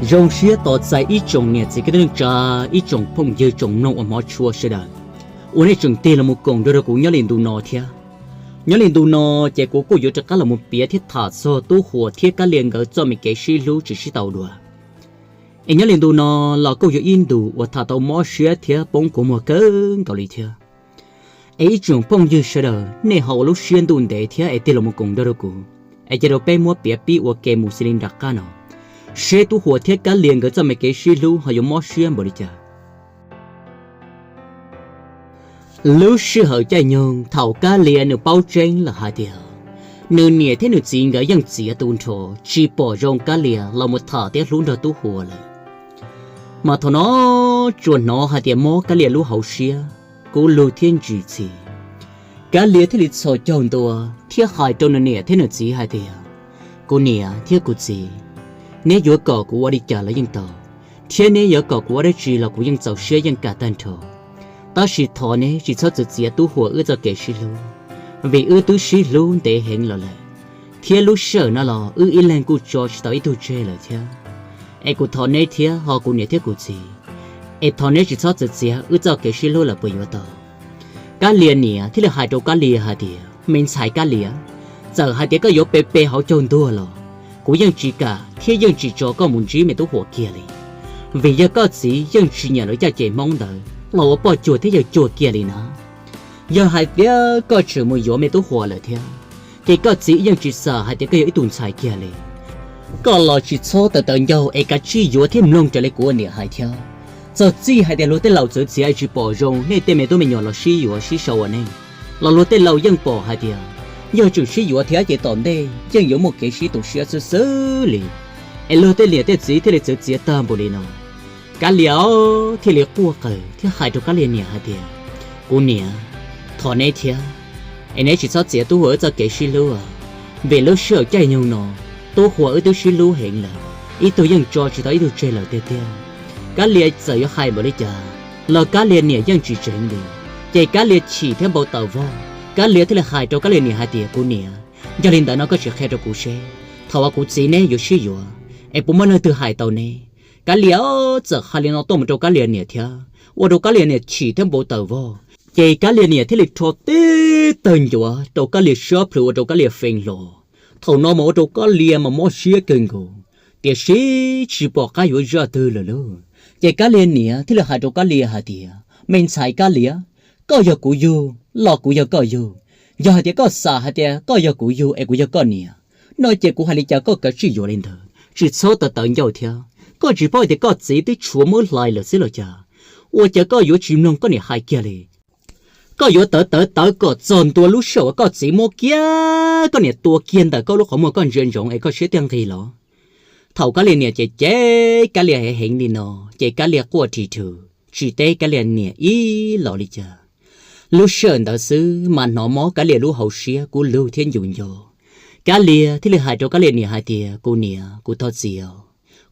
Zoo siab tos txais ib tsoom niam txiv kwv tij neej tsa, ib tsoom phooj ywg tsoom mloog uas hmov tshua sawv daws uas nej tseem tig los mus koom nrog rau kuv nyob li ntu no thiab. Nyob li ntu no ces kuv kuj yuav rov qab los mus piav thiab tham txog Tub Huas thiab Kab Lia nkawd txoj me kev sib hlub tsis sib tau dua. Es nyob li ntu no los kuj yog ib ntu uas tham tau mob siab thiab poob kua muag kawg nkaus li thiab. Es ib tsoom phooj ywg sawv daws nej ho ua lub siab ntuj ntev thiab es tig los mus koom nrog rau kuv, es cia rau peb muab piav pib ua ke mus xws li nram qab no, seb Tub Huas thiab Kab Lia nkawd txoj me kev sib hlub ho yuav mob siab npaum li cas. Lub sij hawm caij nyoog thaum Kab Lia nws paub tseeb lawm hais tias nws niam thiab nws txiv nkawd yeej txiav tu nrho, tsis pom zoo Kab Lia los mus tham thiab hlub nrog Tub Huas lawm, mas thaum no tsuas hnov hais tias mob Kab Lia lub hauv siab, kub lug thiab ntsis txhi. Kab Lia thiaj li txhos caug ntua thiab hais rau nws niam thiab nws txiv hais tias, kuv niam thiab kuv txiv, neb yuav kom kuv ua li cas los yeej tau, thiab neb yuav kom kuv ua dab tsi los kuv yeej txaus siab yeej kam tag nrho. Tab sis thov neb tsis txhob txwv txiav Tub Huas wb txoj kev sib hlub, vim wb twb sib hlub ntev heev los lawm, thiab lub sij hawm no los wb ib leeg kuj tso tsis tau ib tug tseg lawm thiab. Es kuv thov neb thiab ho kuv niam thiab kuv txiv, es thov neb tsis txhob txwv txiav wb txoj kev sib hlub lawm puas yuav tau? Kab Lia niam thiaj li hais rau Kab Lia hais tias, me ntxhais Kab Lia, txawm hais tias koj yuav pe pe hauv caug ntuag los kuv yeej tsis kam thiab yeej tsis tso koj mus ntsib me Tub Huas kiag li, vim yog koj txiv yeej tsis nyiam lawv caj ces Hmoob ntawd los ua poj cuag thiab yawg cuag kiag li na. Yog hais tias koj tseem mus yuav me Tub Huas lawm thiab, ces koj txiv yeej tsis xam hais tias koj yog ib tug ntxhais kiag li. Koj los tsis txhob tawv tawv ncauj es kav tsij yuav thiab mloog raws li kuv ua niam hais thiab. Txog txij hais tias luag tej laus txwv txiav es tsis pom zoo nej tej me tub me nyuam los sib yuav sib sau ua neej, los luag tej laus yeej pom hais tias yog tseem sib yuav thiab ces tom ntej yeej yuav muaj kev sib tu siab xwb xwb li, es luag tej niam tej txiv thiaj li txwv txiav tag npaum li no. Kab Lia thiaj li quaj qw thiab hais rau Kab Lia niam hais tias, kuv niam, thov neb thiab, es neb tsis txhob txiav Tub Huas wb txoj kev sib hlub, vim lub sij hawm caij nyoog no Tub Huas wb twb sib hlub heev lawm, ib tug yeej tso tsis tau ib tug tseg lawm tiag tiag. Kab Lia txawm yuav hais npaum li cas los Kab Lia niam yeej tsis tseev li. Ces Kab Lia chim thiab npau taws vog, Kab Lia thiaj li hais rau Kab Lia niam hais tias, kuv niam, yog li ntawd no koj sim qhia rau kuv seb, thaum uas kuv txiv neb yuav sib yuav, es puas muaj leej twg hais tau neb? Kab Lia txawm hais li no tuaj mus rau Kab Lia niam thiab, ua rau Kab Lia niam chim thiab npau taws vog. Ces Kab Lia niam thiaj li rho tib tawg ncuav rau Kab Lia sab plhu ua rau Kab Lia feeb hlo. Thaum no mas ua rau Kab Lia mas mob siab kawg nkaus, tiam sis tsis pom qab yuav zaj twg lawm lauj. Ces Kab Lia niam thiaj li hais rau Kab Lia hais tias, me ntxhais Kab Lia, koj yog kuv yug los kuv yog koj yug. Yog hais tias koj xam hais tias koj yog kuv yug es kuv yog koj niam, no ces kuv hais li cas koj kav tsij yuav li ntawd, tsis txhob tawv tawv ncauj thiab. Koj tsis paub hais tias koj txiv twb tshuav muab hlais lawm xwb los cas? Ua cas koj yuav tsis mloog koj niam hais kiag li? Koj yuav tawv tawv tawv kom txog ntua lub sij hawm uas koj txiv muab kiag koj niam tua kiag ntawm koj lub qhov muag koj ntsia ntsoov es koj siab thiaj nqig los? Thaum Kab Lia niam ces cem Kab Lia heev heev li no, ces Kab Lia quaj rhim rhwm tsis teb Kab Lia niam ib los li cas. Lub sij hawm ntawd xwb mas hnov mob Kab Lia lub hauv siab kub lug thiab ncus nco. Kab Lia thiaj li hais rau Kab Lia niam hais tias, kuv niam, kuv thov txim os,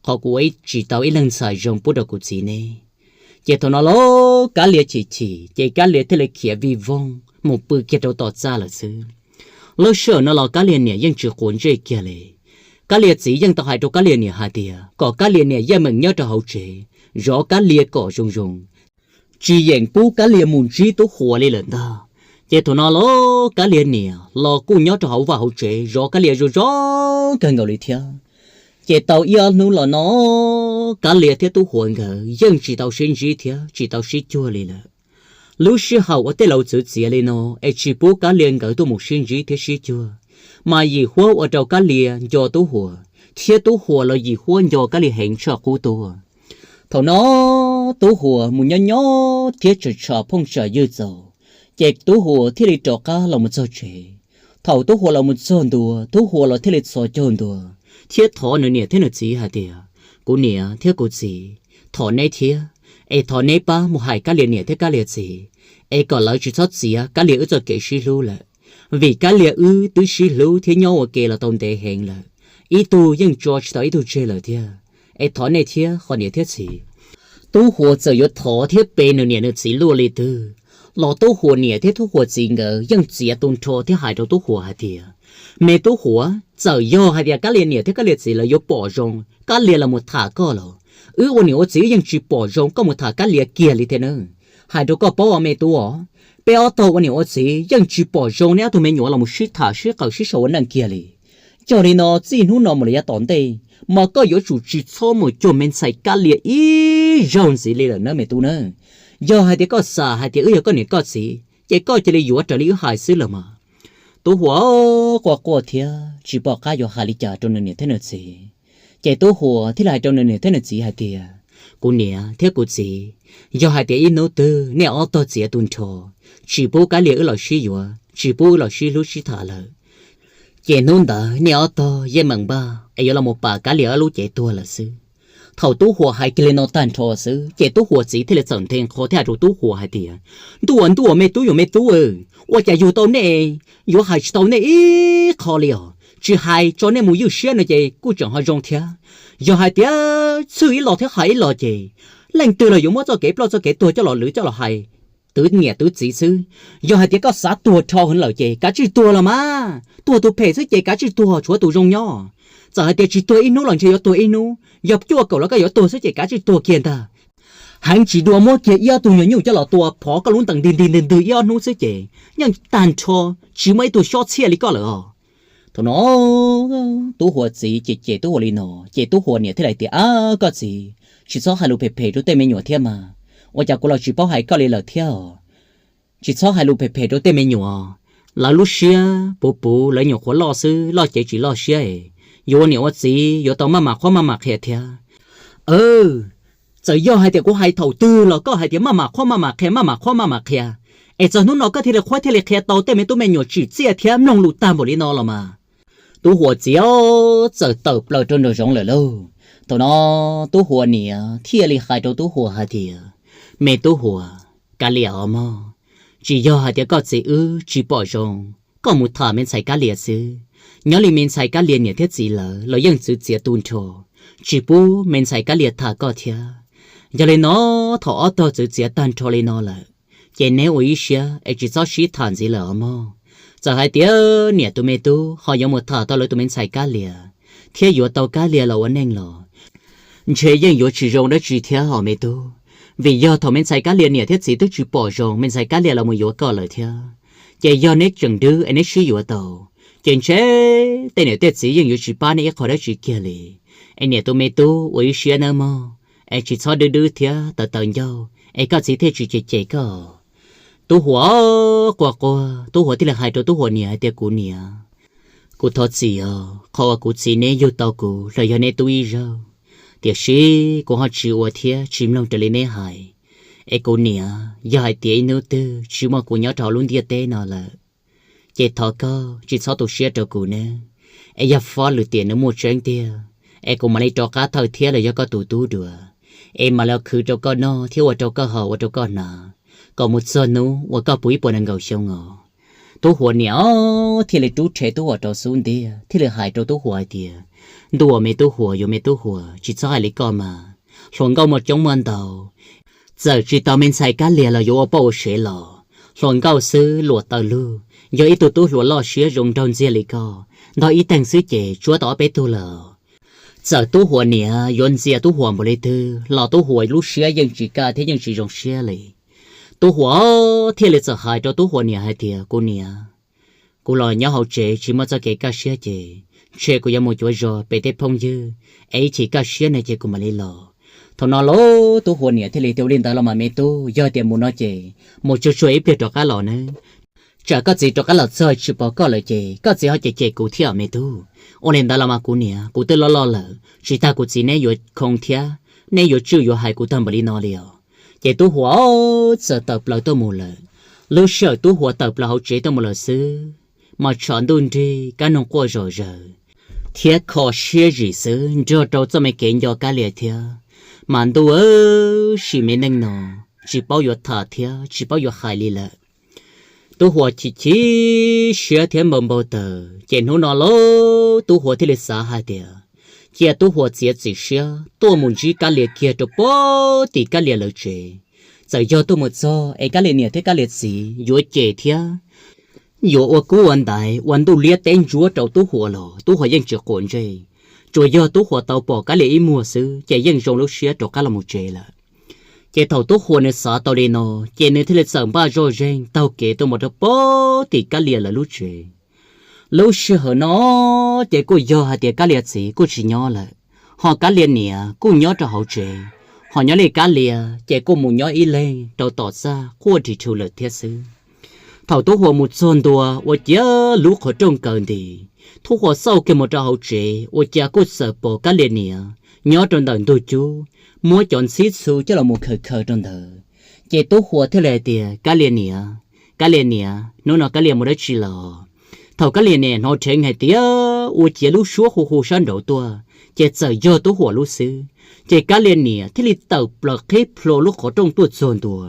qhov kuv ua tsis tau ib leeg ntxhais zoo pub rau kuv txiv neb. Ces thaum no los Kab Lia chim chim ces Kab Lia thiaj li khiav vij voog mus pw kiag rau tom txaj lawm xwb. Lub sij hawm no los Kab Lia niam yeej tsis quav ntsej kiag li. Kab Lia txiv yeej tau hais rau Kab Lia niam hais tias kom Kab Lia niam yeej meem nyob rau hauv tsev, zov Kab Lia kom zoo zoo, tsis yeem pub Kab Lia mus ntsib Tub Huas li lawm ntag. Ces thaum no los Kab Lia niam los kuj nyob rau hauv vaj hauv tsev zov Kab Lia zoo zoo kawg nkaus li thiab. Ces tau ib ob hnub los no Kab Lia thiab Tub Huas nkawd yeej tsis tau sib ntsib thiab tsis tau sib cuag li lawm. Lub sij hawm uas tej laus txwv txiav li no es tsis pub Kab Lia nkawd tuaj mus sib ntsib thiab sib cuag, mas yim huab ua rau Kab Lia nco Tub Huas, thiab Tub Huas los yim huab nco Kab Lia heev tshaj qub tuaj. Thaum no Tub Huas mus nyob nyob thiab tsham tsham phooj tsam ywg txaus, ces Tub Huas thiaj li rov qab los mus txog tsev. Thaum Tub Huas los mus txog ntua, Tub Huas los thiaj li txhos caug ntua thiab thov nws niam thiab nws txiv hais tias, kuv niam thiab kuv txiv, thov neb thiab, es thov neb pab mus hais Kab Lia niam thiab Kab Lia txiv, es kom lawv tsis txhob txiav Kab Lia wb txoj kev sib hlub lawm, vim Kab Lia wb twb sib hlub thiab nyob ua ke los tau ntev heev lawm, ib tug yeej tso tsis tau ib tug tseg lawm thiab. Es thov nej thiab qhov niam thiab txiv. Tub Huas txawm yuav thov thiab pe nws niam nws txiv luaj li twg, los Tub Huas niam thiab Tub Huas txiv nkawd yeej txiav tu nrho thiab hais rau Tub Huas hais tias, Me Tub Huas, txawm yog hais tias Kab Lia niam thiab Kab Lia txiv lawv yuav pom zoo Kab Lia los mus tham koj los, wb ua niam ua txiv yeej tsis pom zoo koj mus tham Kab Lia kiag li thiab nawb. Hais rau koj paub os me tub os, peb ob tog ua niam ua txiv yeej tsis pom zoo neb ob tug me nyuam los mus sib tham sib qawm sib sau ua neej kiag li. Yog li no txij hnub no mus lawm yav tom ntej, mas koj yuav tsum tsis txhob mus cuag me ntxhais Kab Lia ib zaug ntxiv li lawm nawb me tub nawb. Yog hais tias koj xav hais tias wb yog koj niam koj txiv ces koj cia li yuav raws li wb hais xwb los mas. Tub Huas quaj quaj thiab tsis pom qab yuav hais li cas rau nws niam thiab nws txiv. Ces Tub Huas thiaj li hais rau nws niam thiab nws txiv hais tias, Kuv niam thiab kuv txiv, yog hais tias ib hnub twg nej ob tog txiav tu nrho, tsis pub Kab Lia wb los sib yuav, tsis pub wb los sib hlub sib tham lawm, ces hnub ntawd nej ob tog yeej meem npaj es yuav los mus pam Kab Lia ob lub cev tuag lawm xwb. Thaum Tub Huas hais kiag li no tag nrho xwb ces Tub Huas txiv thiaj li txawm nthe nqho thiab hais rau Tub Huas hais tias, Ntuj, ntuj, me tub, yus me tub, ua cas yug tau nej yuav hais tsis tau nej ib qho li os. Tsis hais tso nej mus ywj siab no ces kuj tseem ho zoo thiab. Yog hais tias txhwj ib los thiab hais ib los ces leej twg los yuav muab txoj kev ploj txoj kev tuag coj los lwv coj los hais twv niam twv txiv xwb. Yog hais tias koj xav tuag dhau heev lawm ces kav tsij tuag los mas, tuag tus phem xwb ces kav tsij tuag tshuav tus zoo nyob. Txawm hais tias tsis tuag ib hnub los ntshe yuav tuag ib hnub, yog cuaj kaum los koj yuav tuag xwb ces kav tsij tuag kiag ntag. Heev tsis dua muab kiag ib ob tug nyuag nyuj coj los tua phov koj lub ntees ntig ntig ntwg ntwg ib ob hnub xwb ces yeej tag nrho, tsis muaj ib tug xyob txhiaj li koj lawm os. Thaum no Tub Huas txiv cem cem Tub Huas li no ces Tub Huas niam thiaj li tias, Ab, koj txiv, tsis txhob hais lus phem phem rau tej me nyuam thiab mas. Ua cas kuv los tsis paub hais koj li lawm thiab os? Tsis txhob hais lus phem phem rau tej me nyuam. Lawv lub siab puv puv lawv nyuam qhuav loj xwb, loj cev tsis loj siab es yuav ua niam ua txiv yuav tau maj mam qhuab maj mam qhia thiab. Txawm yog hais tias kuv hais thaum twg los koj hais tias maj mam qhuab maj mam qhia, maj mam qhuab maj mam qhia, es txog hnub no koj thiaj li qhuab thiaj li qhia tau tej me tub me nyuam tsim txiaj thiab mloog lus tag npaum li no los mas. Tub Huas txiv txawm tawm plaws rau nraum zoov lawm lauj. Thaum no Tub Huas niam thiaj li hais rau Tub Huas hais tias, Me Tub Huas, Kab Lia os mog, tsis yog hais tias koj txiv wb tsis pom zoo koj mus tham me ntxhais Kab Lia xwb. Nyob li me ntxhais Kab Lia niam thiab txiv lawv los yeej txwv txiav tu nrho, tsis pub me ntxhais Kab Lia tham koj thiab. Yog li no thaum ob tog txwv txiav tag nrho li no lawm, ces neb ua ib siab es tsis txhob sib tham ntxiv lawm os mog. Txawm hais tias niam tus me tub ho yuav mus tham tau lawv tus me ntxhais Kab Lia thiab yuav tau Kab Lia los ua neej los ntshe yeej yuav tsis zoo dab tsi thiab os me tub. Vim yog thaum me ntxhais Kab Lia niam thiab txiv twb tsis pom zoo me ntxhais Kab Lia los mus yuav koj lawm thiab, ces yog neb tseem dwb es neb sib yuav tau, ces ntshe tej niam tej txiv yeej yuav tsis pab neb ib qho dab tsi kiag li. Es niam tus me tub ua ib siab nawb mog, es tsis txhob dwb dwb thiab tawv tawv ncauj es koj txiv thiaj tsis cem cem koj. Tub Huas quaj quaj, Tub Huas thiaj li hais rau Tub Huas niam hais tias, Kuv niam, kuv thov txim os, qhov uas kuv txiv neb yug tau kuv los yog neb tub ib zaug, tiam sis kuv ho tsis ua thiab tsis mloog raws li neb hais. Es kuv niam, yog hais tias ib hnub twg tsis muaj kuv nyob rau hauv lub ntiaj teb no lawm, ces thov koj tsis txhob tu siab rau kuv nawb. Es yog fob lwm tiam nws muaj tseeb tiag, es kuv mam li rov qab thawj thiab los yog koj tus tub dua, es mam li khwv rau koj noj thiab ua rau koj haus ua rau koj hnav, kom mus txog hnub uas koj puv ib puas nees nkaum xyoo os. Tub Huas niam thiaj li rub rhe Tub Huas rau xub ntiag thiaj li hais rau Tub Huas hais tias, Ntuj, me Tub Huas, yus me Tub Huas, tsis txhob hais li koj mas. Hluas nkauj muaj coob muaj ntau, txawm tsis tau me ntxhais Kab Lia los yuav ua poj ua sev los, hluas nkauj xwb luam taws lug, yog ib tug tub hluas loj siab zoo nraug ntxiag li koj, ntog ib teeg xwb ces tsuab tau ob peb tug lawm. Txawm Tub Huas niam yuav ntxias Tub Huas npaum li twg los Tub Huas lub siab yeej tsis kaj thiab yeej tsis zoo siab li. Tub Huas thiaj li txawm hais rau Tub Huas niam hais tias, Kuv niam, kuv los nyob hauv tsev tsis muaj txoj kev kaj siab ces ntshe kuv yuav mus cuav zos pem tej phooj ywg, es ib chim kaj siab no ces kuv mam li los. Thaum no lauj Tub Huas niam thiaj li tias, Ua li ntawd los mas me tub, yog tias mus no ces mus tsuag tsuag ib pliag rov qab los nawb. Tsam koj txiv rov qab los txog tsis pom koj lawm ces koj txiv ho cem cem kuv thiab me tub. Ua li ntawd los mas kuv niam, kuv twb loj loj lawm, tsis tas kuv txiv neb yuav khoo thiab neb yuav tswj yuav hais kuv tag npaum li no li os. Ces Tub Huas txawm tawm plaws tuaj mus lawm. Lub sij hawm Tub Huas tawm plaws hauv tsev tuaj mus lawm xwb, mas tshav ntuj nrig kab noog quaj zom zaws thiab kho siab zim xwb nrog rau txoj me kev nco Kab Lia thiab. Mas ntuj, sim me neej no tsis paub yuav tham thiab tsis paub yuav hais li lawm. Tub Huas chim chim siab thiab npau npau taws, ces hnub no lauj Tub Huas thiaj li xav hais tias, cia Tub Huas txiav txim siab tuaj mus ntsib Kab Lia kiag rau puag tim Kab Lia lawv tsev, Txawm yog tuaj mus txog es Kab Lia niam thiab Kab Lia txiv yuav cem thiab yuav ua kub ua ntaiv ua ntuj liab teb ntsuab rau Tub Huas los Tub Huas yeej tsis quav ntsej. Tsuas yog Tub Huas tau pom Kab Lia ib muag xwb ces yeej zoo lub siab rov qab los mus tsev lawm. Ces thaum Tub Huas nws xav tau li no, ces nws thiaj li txawm npaj zoj zeeg taug kev tuaj mus rau pem tim Kab Lia lawv lub tsev. Lub sij hawm no ces kuj yog hais tias Kab Lia txiv kuj tsis nyob lawm, ho Kab Lia niam kuj nyob rau hauv tsev, ho nyob li Kab Lia ces kuj mus nyob ib leeg rau tom txaj quaj ris rhu lawm thiab xwb. Thaum Tub Huas mus txog ntua ua ciav lub qhov rooj kaw nti, Tub Huas xauj kiag mus rau hauv tsev ua cas kuj txawm pom Kab Lia niam nyob rau ntawm ntug cub, muab cov ntxhib txhu coj los mus khaws khaws rau ntawd. Ces Tub Huas thiaj li hais tias, Kab Lia niam, Kab Lia niam, hnub no Kab Lia mus dab tsi los? Thaum Kab Lia niam hnov dheev hais tias ua ciav lub suab hu hu sab nraud tuaj, ces txawm yog Tub Huas lub xwb, ces Kab Lia niam thiaj li tawm plaws qhib plho lub qhov rooj tuaj txog ntua,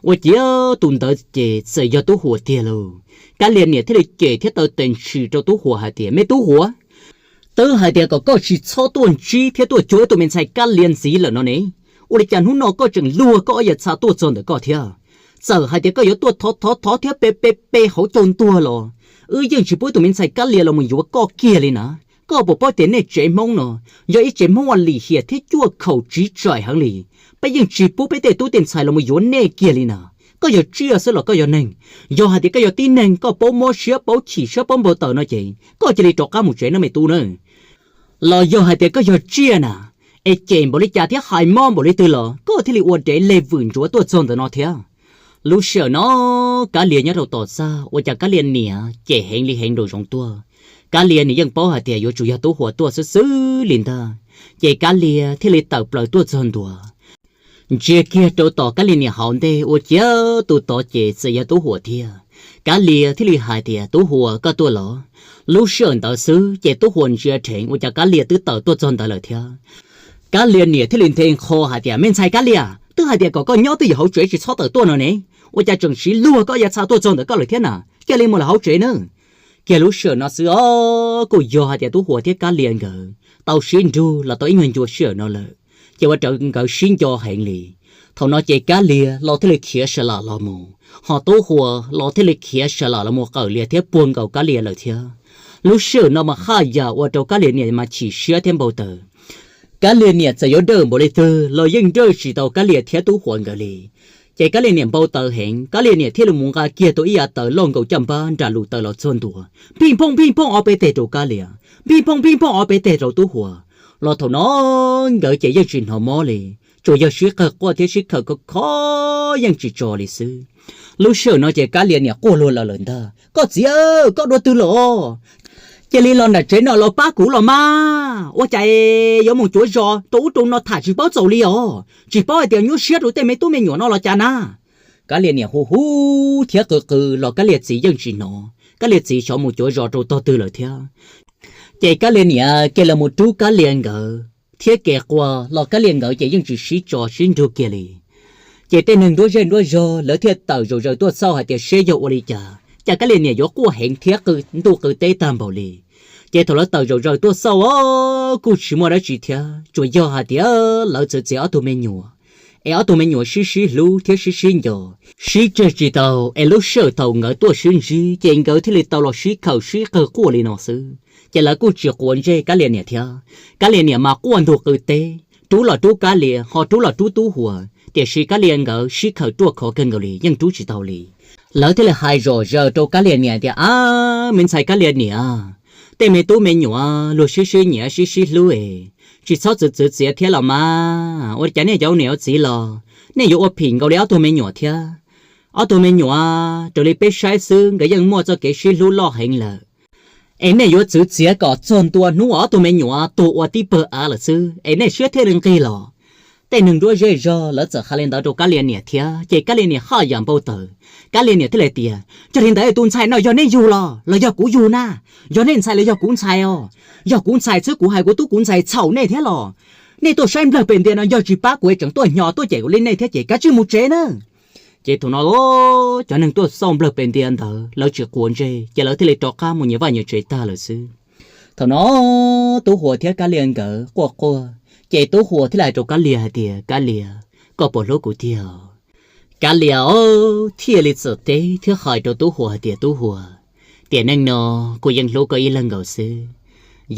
ua ciav tus ntawd ces txawm yog Tub Huas tiag lauj. Kab Lia niam thiaj li cem thiab taw tes ntshis rau Tub Huas hais tias, Me Tub Huas, twb hais tias kom koj tsis txhob tuaj ntsib thiab tuaj cuag tus me ntxhais Kab Lia ntxiv lawm no ne, ua li cas hnub no koj tseem luag koj ob yam txha tuaj txog ntawm koj thiab? Txawm hais tias koj yuav tuaj thov thov thov thiab pe pe pe hauv caug ntuag los wb yeej tsis pub tus me ntxhais Kab Lia los mus yuav koj kiag li na. Koj puas paub tias nej tsev Hmoob no yog ib tsev Hmoob uas lim hiam thiab cuaj khaum tsiv tsaim heev li, peb yeej tsis pub peb tej tub tej ntxhais los mus yuav nej kiag li na. Koj yog tsiaj xwb los koj yog neeg? Yog hais tias koj yog tib neeg koj paub mob siab paub chim siab paub npau taws no ces koj cia li rov qab mus tsev nawb me tub nawb. Los yog hais tias koj yog tsiaj na, es cem npaum li cas thiab hais mob npaum li twg los koj thiaj li ua dev leg vwm ntsuav tuaj txog ntawm no thiab. Lub sij hawm no Kab Lia nyob rau tom txaj ua cas Kab Lia niam cem heev li heev nraum zoov tuaj. Kab Lia niam yeej paub hais tias yuav tsum yog Tub Huas tuaj xwb xwb li ntag, ces Kab Lia thiaj li tawm plaws tuaj txog ntua, ntsia kiag rau tom Kab Lia niam hauv ntej ua ciav tus tod ces txawm yog Tub Huas thiab. Kab Lia thiaj li hais tias, Tub Huas, koj tuaj los? Lub sij hawm ntawd xwb ces Tub Huas ntsia dheev ua cas Kab Lia twb tawm tuaj txog ntawd lawm thiab. Kab Lia niam thiaj li nthe nqho hais tias, Me ntxhais Kab Lia, twb hais tias kom koj nyob twj ywm hauv tsev tsis txhob tawm tuaj no ne, ua cas tseem siv luag koj ob yam txha tuaj txog ntawm koj lawm thiab na? Cia li mus lawm hauv tsev nawb. Kiag lub sij hawm no xwb os, kuj yog hais tias Tub Huas thiab Kab Lia nkawd tau sib nrug los tau ib nyuag ncua sij hawm no lawm, ces ua rau nkawd sib nco heev li. Thaum no ces Kab Lia los thiaj li khiav sa lam los mus, ho Tub Huas los thiaj li khiav sa lam los mus qawm Lia thiab puag nkaus Kab Lia lawm thiab. Lub sij hawm no mas haj yam ua rau Kab Lia niam mas chim siab thiab npau taws. Kab Lia niam txawm yuav dawj npaum li twg los yeej dawj tsis tau Kab Lia thiab Tub Huas nkawd li. Ces Kab Lia niam npau taws heev, Kab Lia niam thiaj li mus nqa kiag tau ib yav taws loj nkaus caj npab nram lus taws los txog ntua, pij phooj pij phooj ob peb teg rau Kab Lia, pij phooj pij phooj ob peb teg rau Tub Huas. Los thaum no nkawd ces yeej tsis hnov mob li, tsuas yog sib qawg quaj thiab sib khawm khov kho yeej tsis tso li xwb. Lub sij hawm no ces Kab Lia niam quaj luag lawm lawm ntag, Koj txiv, koj dua twg los? Cia li los nram tsev no los pab kuv los mas, ua cas yuav mus cuav zos rau ub rau no tham tsis paub txaus li os, tsis paub hais tias nyuaj siab rau tej me tub me nyuam no los cas na. Kab Lia niam hu hu thiab qw qw los Kab Lia txiv yeej tsis hnov, Kab Lia txiv xyov mus cuav zos rau tog twg lawm thiab. Ces Kab Lia niam cia li mus rub Kab Lia nkawd thiab kev quaj los Kab Lia nkawd ces yeej tsis sib tso sib nrug kiag li. Ces tej neeg nruab zej nruab zog lawv thiaj tawm zaum zaws tuaj xauj hais tias seb yog ua li cas, cas Kab Lia niam yuav quaj heev thiab qw ntuj qw teb tag npaum li. Ces thaum lawv tawm zaum zaws tuaj xauj os, kuj tsis muaj dab tsi thiab, tsuas yog hais tias lawv txwv txiav ob tug me nyuam, es ob tug me nyuam sib sib hlub thiab sib sib nco, sib tseg tsis tau, es lub sij hawm thaum nkawd tuaj sib ntsib ces nkawd thiaj li tau los sib khawm sib qawg quaj li no xwb. Ces lawv kuj tsis quav ntsej Kab Lia niam thiab. Kab Lia niam mas quaj ntug qw teb, rub los rub Kab Lia, ho rub los rub Tub Huas, tiam sis Kab Lia nkawd sib khawm ruaj khov kawg nkaus li yeej rub tsis tau li. Lawv thiaj li hais zom zaws rau Kab Lia niam tias, Ab, me ntxhais Kab Lia niam, tej me tub me nyuam luag sib sib nyiam sib sib hlub es tsis txhob txwv txwv txiav thiab los mas. Ua li cas nej cov niam ua txiv los nej yuav ua phim nkaus li ob tug me nyuam thiab? Ob tug me nyuam raws li peb saib xwb nkawd yeej muaj txoj kev sib hlub loj heev lawm, es nej yuav txwv txiav kom txog ntua hnub uas ob tug me nyuam tuag ua tib pawg av lawm xwb es nej siab thiaj li nqig los? Tej neeg nruab zej zog lawv txawm hais li ntawd rau Kab Lia niam thiab, ces Kab Lia niam haj yam npau taws. Kab Lia niam thiaj li tias, Yog li ntawd tus ntxhais no yog nej yug los los yog kuv yug na? Yog nej ntxhais los yog kuv ntxhais os? Yog kuv ntxhais xwb kuv hais kuv tub kuv ntxhais txhaum nej thiab los? Nej tuaj saib nplawg pes ntia no yog tsis pab kuv es tseem tuaj hnyo tuaj cem kuv li nej thiab ces kav tsij mus tsev na. Ces thaum no cov neeg tuaj xauj nplawg pes ntia ntawd lawv tsis quav ntsej ces lawv thiaj li rov qab mus nyias vaj nyias tsev tag lawm xwb. Thaum no Tub Huas thiab Kab Lia nkawd quaj quaj, ces Tub Huas thiaj li hais rau Kab Lia hais tias, Kab Lia, koj puas hlub kuv tiag? Kab Lias os thiaj li txawm teb thiab hais rau Tub Huas hais tias, Tub Huas, tiam neej no kuv yeej hlub koj ib leeg nkaus xwb.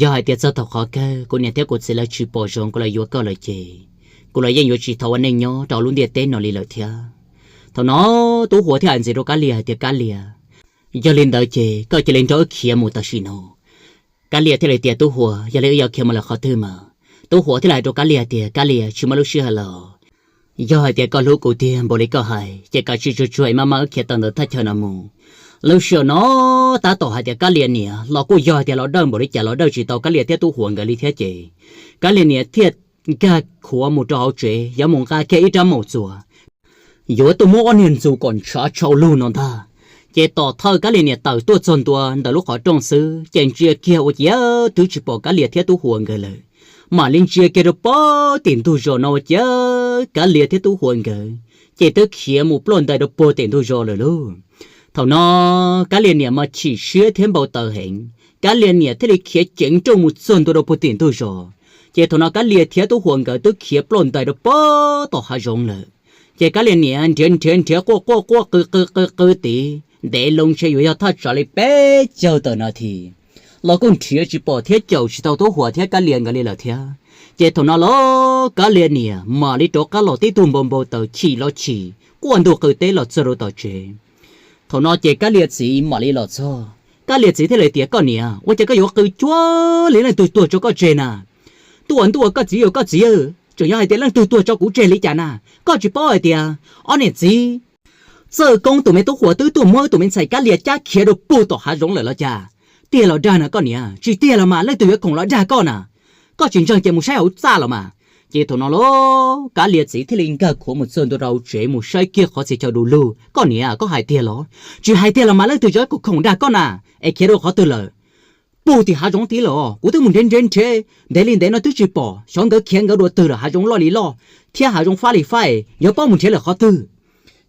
Yog hais tias txog thaum qhov kawg kuv niam thiab kuv txiv lawv tsis pom zoo kuv los yuav koj lawm ces kuv los yeej yuav tsis tau ua neej nyob rau lub ntiaj teb no li lawm thiab. Thaum no Tub Huas thiaj hais ntxiv rau Kab Lias hais tias, Kab Lias, yog li ntawd ces koj cia li nrog wb khiav mus tam sim no. Kab Lias thiaj li tias, Tub Huas, yog li wb yuav khiav mus lawm qhov twg mas? Tub Huas thiaj li hais rau Kab Lias tias, Kab Lias, tsis muaj lub sij hawm lawm. Yog hais tias koj hlub kuv tiag npaum li koj hais ces kav tsij tsuag tsuag es maj mam wb khiav tawm ntawm thaj chaw no mus. Lub sij hawm no tab tom hais tias Kab Lias niam los kuj yog hais tias los dawj npaum li cas los dawj tsis tau Kab Lias thiab Tub Huas nkawd li thiab ces Kab Lias niam thiaj nkag khuav mus rau hauv tsev yuav mus nqa kiag ib rab maum txuas yuav tuaj muab ob niag ntxus kom ntshav tshau lug no ntag. Ces tom thawj Kab Lias niam tawm tuaj txog ntua ntawm lub qhov rooj xwb ces ntsia kiag ua ciav twb tsis pom Kab Lias thiab Tub Huas nkawd lawm. Mam li ntsia kiag rau pem tim ntug zos no ua ciav Kab Lias thiab Tub Huas nkawd ces twb khiav mus ploj ntais rau puag tim ntug zos lawm lauj. Thaum no Kab Lias niam mas chim siab thiab npau taws heev, Kab Lias niam thiaj li khiav ceev nrooj mus txog ntua rau puag tim ntug zos. Ces thaum no Kab Lias thiab Tub Huas nkawd twb khiav ploj ntais rau pem tom hav zoov lawm. Ces Kab Lias niam nrhiav nrhiav nrhiav quaj quaj quaj qw qw qw qw tid ntev loo ntshe yuav yog thaj tsam li peb caug tawm nas this los kuj nrhiav tsis pom thiab caum tsis tau Tub Huas thiab Kab Lias nkawd li lawm thiab. Ces thaum no los Kab Lias niam mam li rov qab los tib tug npau npau taws chim los chim quaj ntuj qw teb los txog rau tom tsev. Thaum no ces Kab Lias txiv mam li los txog. Kab Lias txiv thiaj li tias, Koj niam, ua cas koj yuav qw cuag li leej twg tuag tso koj tseg na? Tuaj ua ntuj ua koj txiv ua koj txiv, tseem yog hais tias leej twg tuag tso kuv tseg li cas na? Koj tsis paub hais tias ob niam txiv Txawj Koob tus me tub Huas twb tuaj muab wb tus me ntxhais Kab Lias cab khiav rau puag tom hav zoov lawm los cas? Tiag los dag na koj niam? Tsis tiag los mas leej twg yuav khoom los dag koj na? Koj tsis ntseeg ces mus saib hauv txaj los mas. Ces thaum no los Kab Lias txiv thiaj li nkag khuav mus txog ntua rau hauv tsev mus saib kiag qhov txhia chaw du lug. Koj niam, koj hais tiag los? Tsis hais tiag los mas leej twg yuav khoom dag koj na? Es khiav rau qhov twg lawm? Puag tim hav zoov tid los kuv twb mus nrhiav nrhiav nrhiav ntev li ntev no twb tsis pom, xyov nkawd khiav nkawd dua twg lawm, hav zoov loj li loj thiab hav zoov fab li fab, yog paub mus nrhiav lawm qhov twg.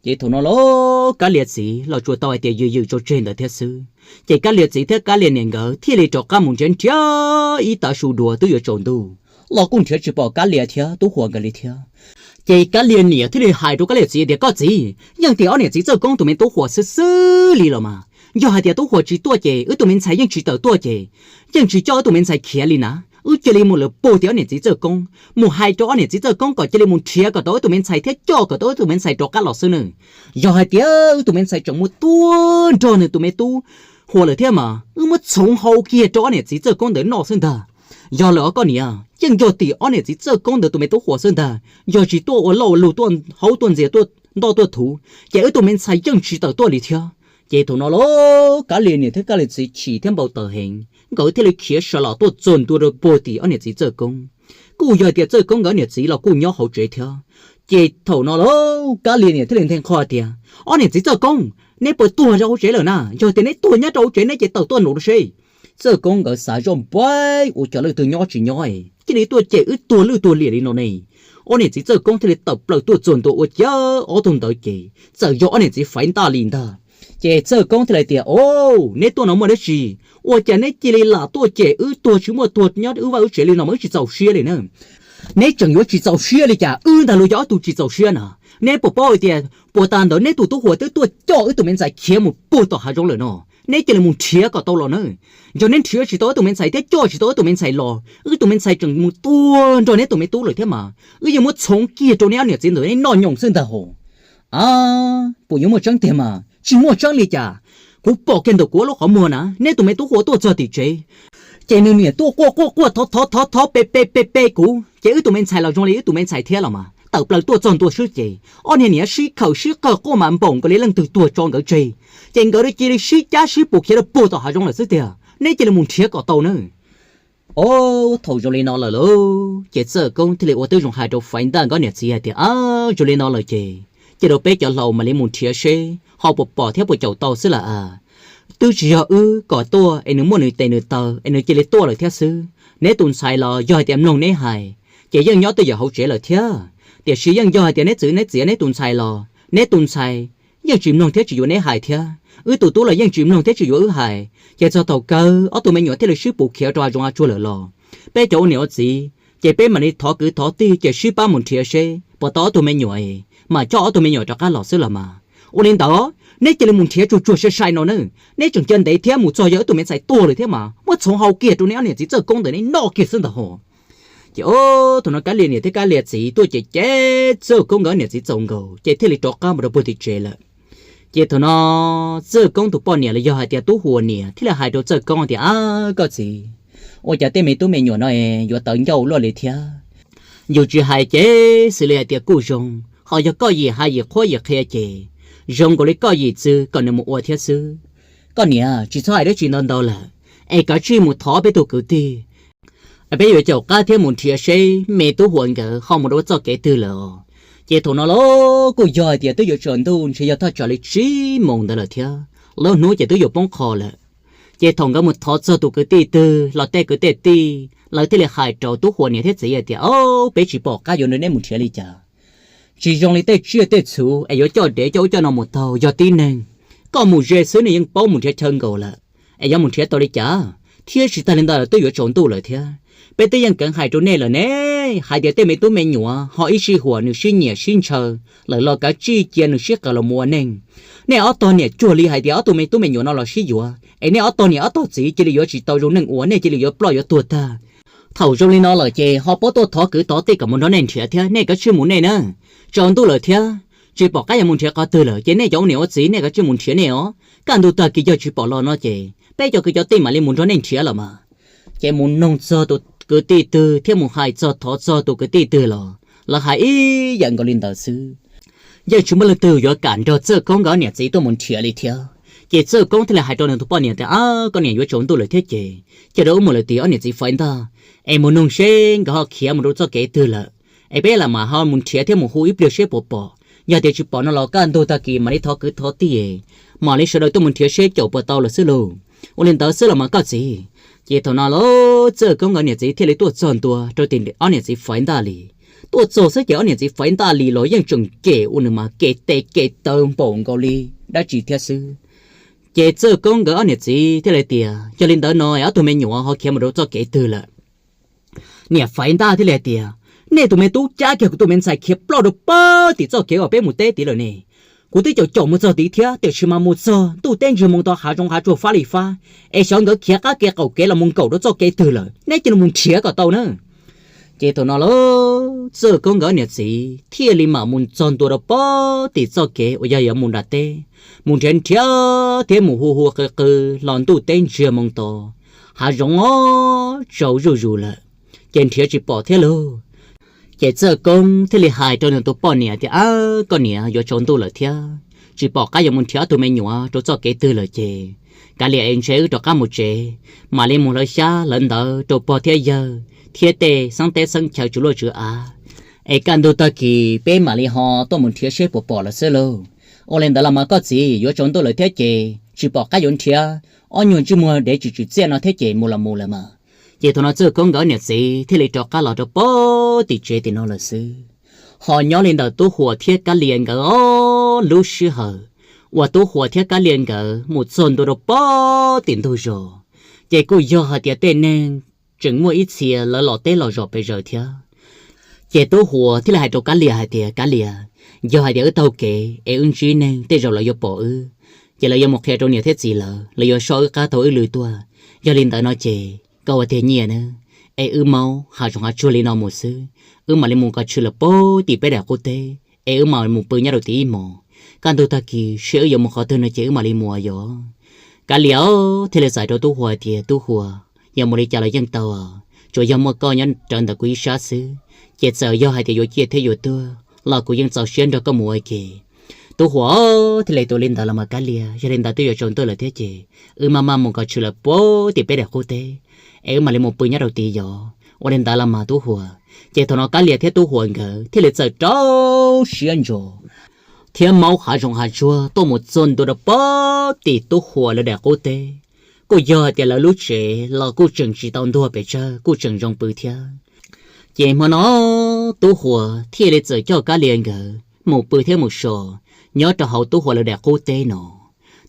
Ces thaum no los Kab Lias txiv los tsuas tau hais tias ywm ywm tso tseg ntawd thiab xwb. Ces Kab Lias txiv thiab Kab Lias niam nkawd thiaj li rov qab mus nrhiav nrhiav ib tav su dua twb yuav tsaus ntuj los kuj nrhiav tsis pom Kab Lias thiab Tub Huas nkawd li thiab. Ces Kab Lias niam thiaj li hais rau Kab Lias txiv tias, Koj txiv, yeej tias ob niam txiv Txawj Koob tus me Tub Huas xwb xwb li los mas. Yog hais tias Tub Huas tsis tuaj ces wb tus me ntxhais yeej tsis tawm tuaj ces yeej tsis coj wb tus me ntxhais khiav li na. Wb cia li mus lawm puag tim ob niam txiv Txawj Koob, mus hais rau ob niam txiv Txawj Koob kom cia li mus nrhiav kom tau wb tus me ntxhais thiab coj kom tau wb tus me ntxhais rov qab los xwb nawb. Yog hais tias wb tus me ntxhais tseem mus tuaj nrog nws tus me Tub Huas lawm thiab mas wb muab txhoov hau kiag rau ob niam txiv Txawj Koob ntawd noj xwb ntag. Yog lawm os koj niam, yeej yog tim ob niam txiv Txawj Koob ntawd tus me Tub Huas xwb ntag. Yog tsis tuaj ua laj ua luam tuaj haub tuaj ntxias tuaj ntoj tuaj thuv ces wb tus me ntxhais yeej tsis tawm tuaj li thiab. Ces thaum no los Kab Lias niam thiab Kab Lias txiv chim thiab npau taws heev, nkawd thiaj li khiav sawv los tuaj txog ntua rau puag tim ob niam txiv Txawj Koob. Kuj yog tias Txawj Koob nkawd niam txiv los kuj nyob hauv tsev thiab. Ces thaum no los Kab Lias niam thiaj li nthe qho tias, Ob niam txiv Txawj Koob, neb puas tuag rau hauv tsev lawm na? Yog tias neb tuag nyob rau hauv tsev neb ces tawm tuaj nraum no seb. Txawj Koob nkawd xav zoj npaib ua cov leej twg nyob tsis nyob cia li tuaj cem wb tuag lwj tuag liam li no ne. Ob niam txiv Txawj Koob thiaj li tawm plaws tuaj txog ntua ua ciav ob tug ntawd ces txawm yog ob niam txiv Faiv Ntaj li ntag. Ces Txawj Koob thiaj li tias, O, neb tuaj no muaj dab tsi? Ua cas neb cia li lam tuaj cem wb tuag tsis muaj tuag nyob wb vaj wb tsev li no mas wb tsis txaus siab li na. Neb tseem yuav tsis txaus siab li cas? Wb ntag los yog ob tug tsis txaus siab na. Neb puas paub hais tias puag ta ntawd neb tus Tub Huas twb tuaj coj wb tus me ntxhais khiav mus puag tom hav zoov lawm no? Neb cia li mus nrhiav kom tau los na. Yog neb nrhiav tsis tau wb tus me ntxhais thiab coj tsis tau wb tus me ntxhais los, wb tus me ntxhais tseem mus tuag nrog neb tus me tub lawm thiab mas wb yeej muab txhoov kiag rau neb ob niam txiv ntawd neb noj nyoos xwb ntag hos. A, puas yuav muaj tseeb tiag mas? Tsis muaj tseeb li cas. Kuv pom kiag ntawm kuv lub qhov muag na, neb tus me Tub Huas tuaj txog tim tsev ces nws niam tuaj quaj quaj quaj thov thov thov thov pe pe pe pe kuv ces wb tus me ntxhais los zoo li wb tus me ntxhais thiab los mas tawm plaws tuaj txog ntua xwb ces ob niag niam sib khawm sib qawg quaj mas npaum nkaus li leej twg tuag tso nkawd tseg. Ces nkawd cia li sib cab sib pus khiav rau puag tom hav zoov lawm xwb tiag. Neb cia li mus nrhiav kom tau nawb. O, thaum zoo li no lawm lauj, ces Txawj Koob thiaj li ua tib zoo hais rau Faiv Ntaj nkawd niam txiv hais tias, A, zoo li no lawm ces cia rau peb cov laus mam li mus nrhiav seb ho puas pom thiab puas caum tau xwb lawm a. Twb tsis yog wb kom tuaj es nws muaj nws tes nws taw es nws cia li tuaj lawm thiab xwb. Neb tus ntxhais los yog hais tias mloog neb hais ces yeej nyob twj ywm hauv tsev lawm thiab. Tiam sis yeej yog hais tias neb txwv neb txiav neb tus ntxhais los neb tus ntxhais yeej tsis mloog thiab tsis yuav neb hais thiab. Wb tus tub los yeej tsis mloog thiab tsis yuav wb hais. Ces txog thaum kawg ob tug me nyuam thiaj li sib pus khiav rau hav zoov hav tsuag lawm los peb cov ua niam ua txiv Ces peb mam li thov kwv thov tij ces sib pab mus nrhiav seb puas tau ob tug me nyuam, mam coj ob tug me nyuam rov qab los xwb los mas. Ua li ntawd neb cia li mus nrhiav tsuag tsuag sai sai no na, neb tseem cia ntev thiab mus txog yog ib tug me ntxhais tuag lawm thiab mas muab txhoov hau kiag rau neb ob niam txiv Txawj Koob ntawm neb noj kiag xwb ntag hos. Ces thaum no Kab Lia niam thiab Kab Lia txiv tuaj ces cem Txawj Koob nkawd niam txiv txaus nkaus ces thiaj li rov qab mus rau puag tim tsev lawm. Ces thaum no Txawj Koob tus poj niam los yog hais tias Tub Huas niam thiaj li hais rau Txawj Koob tias, Ab koj txiv, ua cas tej me tub me nyuam no yuav tawv ncauj luaj li thiab? Yus tsis hais ces xws li hais tias kuj zoo, ho yog koj yim hais yim qhuab yim qhia ces zoo nkaus li koj yim txwv kom nws mus ua thiab xwb. Koj niam tsis txhob hais dab tsi ntau ntau lawm, es kav tsij mus thov peb tug kwv tij, peb yuav caum qab thiab mus nrhiav seb me Tub Huas nkawd ho mus rau txoj kev twg lawm os. Ces thaum no los kuj yog hais tias twb yuav tsaus ntuj ntshe yog thaj tsam li tsib moos ntawd lawm thiab, lub hnub ces twb yuav poob qho lawm. Ces thaum nkawd mus thov txog tus kwv tij twg los tej kwv tej tij lawv thiaj li hais rau Tub Huas niam thiab txiv hais tias, Au, peb tsis pom qab yuav nrog nej mus nrhiav li cas. Tsis zoo li tej tsiaj tej txhu es yuav coj dev coj ub coj no mus taug, yog tib neeg koj mus ze xwb nej yeej paub mus nrhiav chaw nkaus lawm, es yuav mus nrhiav tau li cas? Thiab tsis tag li ntawd twb yuav tsaus ntuj lawm thiab. Peb twb yeej keev hais rau nej lawm ne, hais tias tej me tub me nyuam ho ib sij huam nws sib nyiam sib ntshaw lawm los kav tsij cia nws sib qawm los mus ua neej. Nej ob tog niam cuag li hais tias ob tug me tub me nyuam no los sib yuav es nej ob tog niam ob tog txiv cia li yuav tsis tau zoo neej ua, nej cia li yuav ploj yuav tuag tag. Thaum zoo li no lawm ces ho pab tuaj thov kwv thov tij kom mus nrog nej nrhiav thiab, nej kav tsij mus nej na. Tsaus ntuj lawm thiab tsis pom qab yuav mus nrhiav qhov twg lawm ces nej cov ua niam ua txiv nej kav tsij mus nrhiav nej os. Kaj ntug tag kis yog tsis pom los no ces peb cov kwv cov tij mam li mus nrog nej nrhiav los mas. Ces mus noog txog tus kwv tij twg thiab mus hais txog thov txog tus kwv tij twg los lawv hais ib yam nkaus li ntawd xwb. Yeej tsis muaj leej twg yuav kam nrog Txawj Koob nkawd ob niam txiv tuaj mus nrhiav li thiab. Ces Txawj Koob thiaj li hais rau nws tus poj niam tias, Ab, koj niam, yuav tsaus ntuj lawm thiab ces cia rau wb mus lawm tim ob niam txiv Faiv Ntaj es mus noog seb nkawd ho khiav mus rau txoj kev twg lawm, es peb lam mam ho mus nrhiav thiab mus hu ib pliag seb puas pom. Yog tias tsis pom no los kaj ntug tag kis mam li thov kwv thov tij, mam li sawv daws tuaj mus nrhiav seb caum puas tau lawm xwb lauj. Ua li ntawd xwb los mas koj txiv. Ces thaum no los Txawj Koob nkawd niam txiv thiaj li tuaj txog ntua rau tim ob niam txiv Faiv Ntaj li. Tuaj txog xwb ces ob niam txiv Faiv Ntaj li los yeej tseem cem ua nws mas kev tes kev taw npaum nkaus li dab tsi thiab xwb. Ces Txawj Koob nkawd ob niam txiv thiaj li tias, Yog li ntawd no ob tug me nyuam ho khiav mus rau txoj kev twg lawm? Niam Faiv Ntaj thiaj li hais tias, Nej tus me tub cab kiag kuv tus me ntxhais khiav ploj rau pem tim txoj kev uas peb mus teb tid lawm ne. Kuv twb caum caum mus txog tid thiab tiam sis mas mus txog ntuj teb ntsiag moo to hav zoov hav tsuag fab li fab, es xyov nkawd khiav qab kev qaum kev los mus nkaum rau txoj kev twg lawm, neb cia li mus nrhiav kom tau na. Ces thaum no los Txawj Koob nkawd niam txiv thiaj li mam mus txog ntua rau pem tim txoj kev uas yog yuav mus nram teb, mus nrhiav nrhiav thiab mus hu hu qw qw los ntuj teb ntsiag moo to, hav zoov tsaus zuj zus lawm, ces nrhiav tsis pom thiab lauj. Ces Txawj Koob thiaj li hais rau nws tus poj niam tias, Ab, koj niam, yuav tsaus ntuj lawm thiab tsis pom qab yuav mus nrhiav ob tug me nyuam rau txoj kev twg lawm ces kav liam es ntshe wb rov qab mus tsev, mam li mus hlawv xyab hlawv ntawv rau pog thiab yawg thiab tej xeeb teb xeeb chaw tswv luaj tswv av, es kaj ntug tag kis peb mam li ho tuaj mus nrhiav seb puas pom lawm xwb lauj. Ua li ntawd los mas koj txiv, yuav tsaus ntuj lawm thiab ces tsis pom qab yuav nrhiav ob nyuag ntsej muag dev tswm tswm txiaj no thiab ces mus los mus lawm mas. Ces thaum no Txawj Koob nkawd niam txiv thiaj li rov qab los rau pem tim tsev tim no lawm xwb. Ho nyob li ntawm Tub Huas thiab Kab Lia nkawd os, lub sij hawm uas Tub Huas thiab Kab Lia nkawd mus txog ntua rau pem tim ntug zos, ces kuj yog hais tias tej neeg tseem muaj ib txhia lawv los teb los zos pes zaws thiab. Ces Tub Huas thiaj li hais rau Kab Lia hais tias, Kab Lia, yog hais tias wb taug kev es wb ntsib neeg tej zaum lawv yuav pom wb, ces lawv yuav mus qhia rau niam thiab txiv lawv, lawv yuav soj wb qab thaum wb lwm tuaj. Yog li ntawd no ces koj ua tiag nyiaj nawb, es wb maub hav zoov hav tsuag li no mus xwb, wb mam li mus kov tshwm lawm pem tim peb daim qub teb es wb mam mus pw nyob rau tim ib hmos. Kaj ntug tag kis seb wb yuav mus qhov twg no ces wb mam li mus yom. Kab Lia thiaj li txais rau Tub Huas tias, Tub Huas, yog mus li cas los yeej tau, tsuas yog muaj koj nyob rawv ntawm kuv ib sab xwb, ces txawm yog hais tias yuav ciaj thiab yuav tuag los kuv yeej txaus siab nrog koj mus ua ke. Tub Huas thiaj li tuav li ntawd los mas Kab Lia, yog li ntawd twb yuav tsaus ntuj lawm thiab ces wb maj maj mus kov tshwm lawm pem tim peb daim qub teb es wb mam li mus pw nyob rau tid yom. Ua li ntawd los mas Tub Huas. Ces thaum no Kab Lia thiab Tub Huas nkawd thiaj li txawm rau siab ntso thiab maub hav zoov hav tsuag tuaj mus txog ntua rau pem tim Tub Huas lawv daim qub teb. Kuj yog hais tias lawv lub tsev los kuj tseem tsis tau ntuag pes tsawg, kuj tseem zoo pw thiab. Ces hmo no Tub Huas thiaj li txawm coj Kab Lia nkawd mus pw thiab mus so nyob rau hauv Tub Huas lawv daim qub teb no.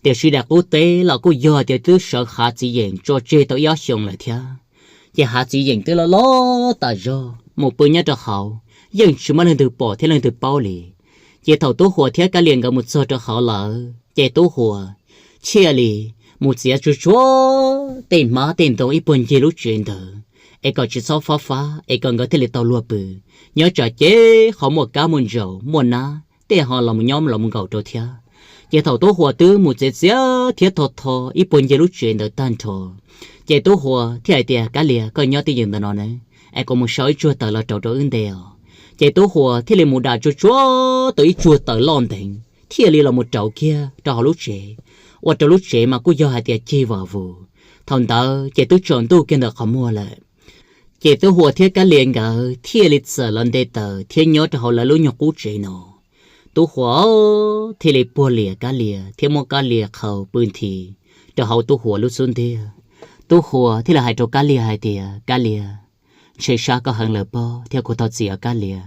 Tiam sis daim qub teb los kuj yog tias twb sawv hav txiv yeem tso tseg tau ib ob xyoos lawm thiab. Ces hav txiv yeem twb loj loj tas zog, mus pw nyob rau hauv, yeej tsis muaj leej twg pom thiab leej twg paub li. Ces thaum Tub Huas thiab Kab Lias nkawd mus txog rau hauv lawm ces Tub Huas thiaj li mus txiav tsuag tsuag tej hmab tej ntoo ib puag ncig lub tsev ntawd, es kom tsis txhob fab fab es kom nkawd thiaj li tau luag pw. Nyob tsam ces qhov muaj kab muaj ntsaum muaj nab tej ho los mus nyob los mus nkaum rau thiab. Ces thaum Tub Huas twb mus txiav txiav thiab tho tho ib puag ncig lub tsev ntawd tag nrho, ces Tub Huas thiaj hais tias, Kab Lias, koj nyob twj ywm ntawm no ne, es kuv mus sau ib tsuag taws los rauv rau wb nte os. Ces Tub Huas thiaj li mus dam tsuag tsuag tau ib tsuag taws loj nteev thiaj li los mus rauv kiag rau hauv lub tsev. Ua rau lub tsev mas kuj yog hais tias cig vam vus. Thaum ntawd ces twb tsaus ntuj kiag ntawm qhov muag lawm. Ces Tub Huas thiab Kab Lias nkawd thiaj li txawm los nte taws thiab nyob rau hauv lawv lub nyuag qub tsev no. Tub Huas thiaj li puag lias Kab Lias thiab muab Kab Lias qhau pw nthi rau hauv Tub Huas lub xub ntiag. Tub Huas thiaj li hais rau Kab Lias hais tias, Kab Lias, ntshe sab koj heev lawm pob thiab kuv thov txim os Kab Lias,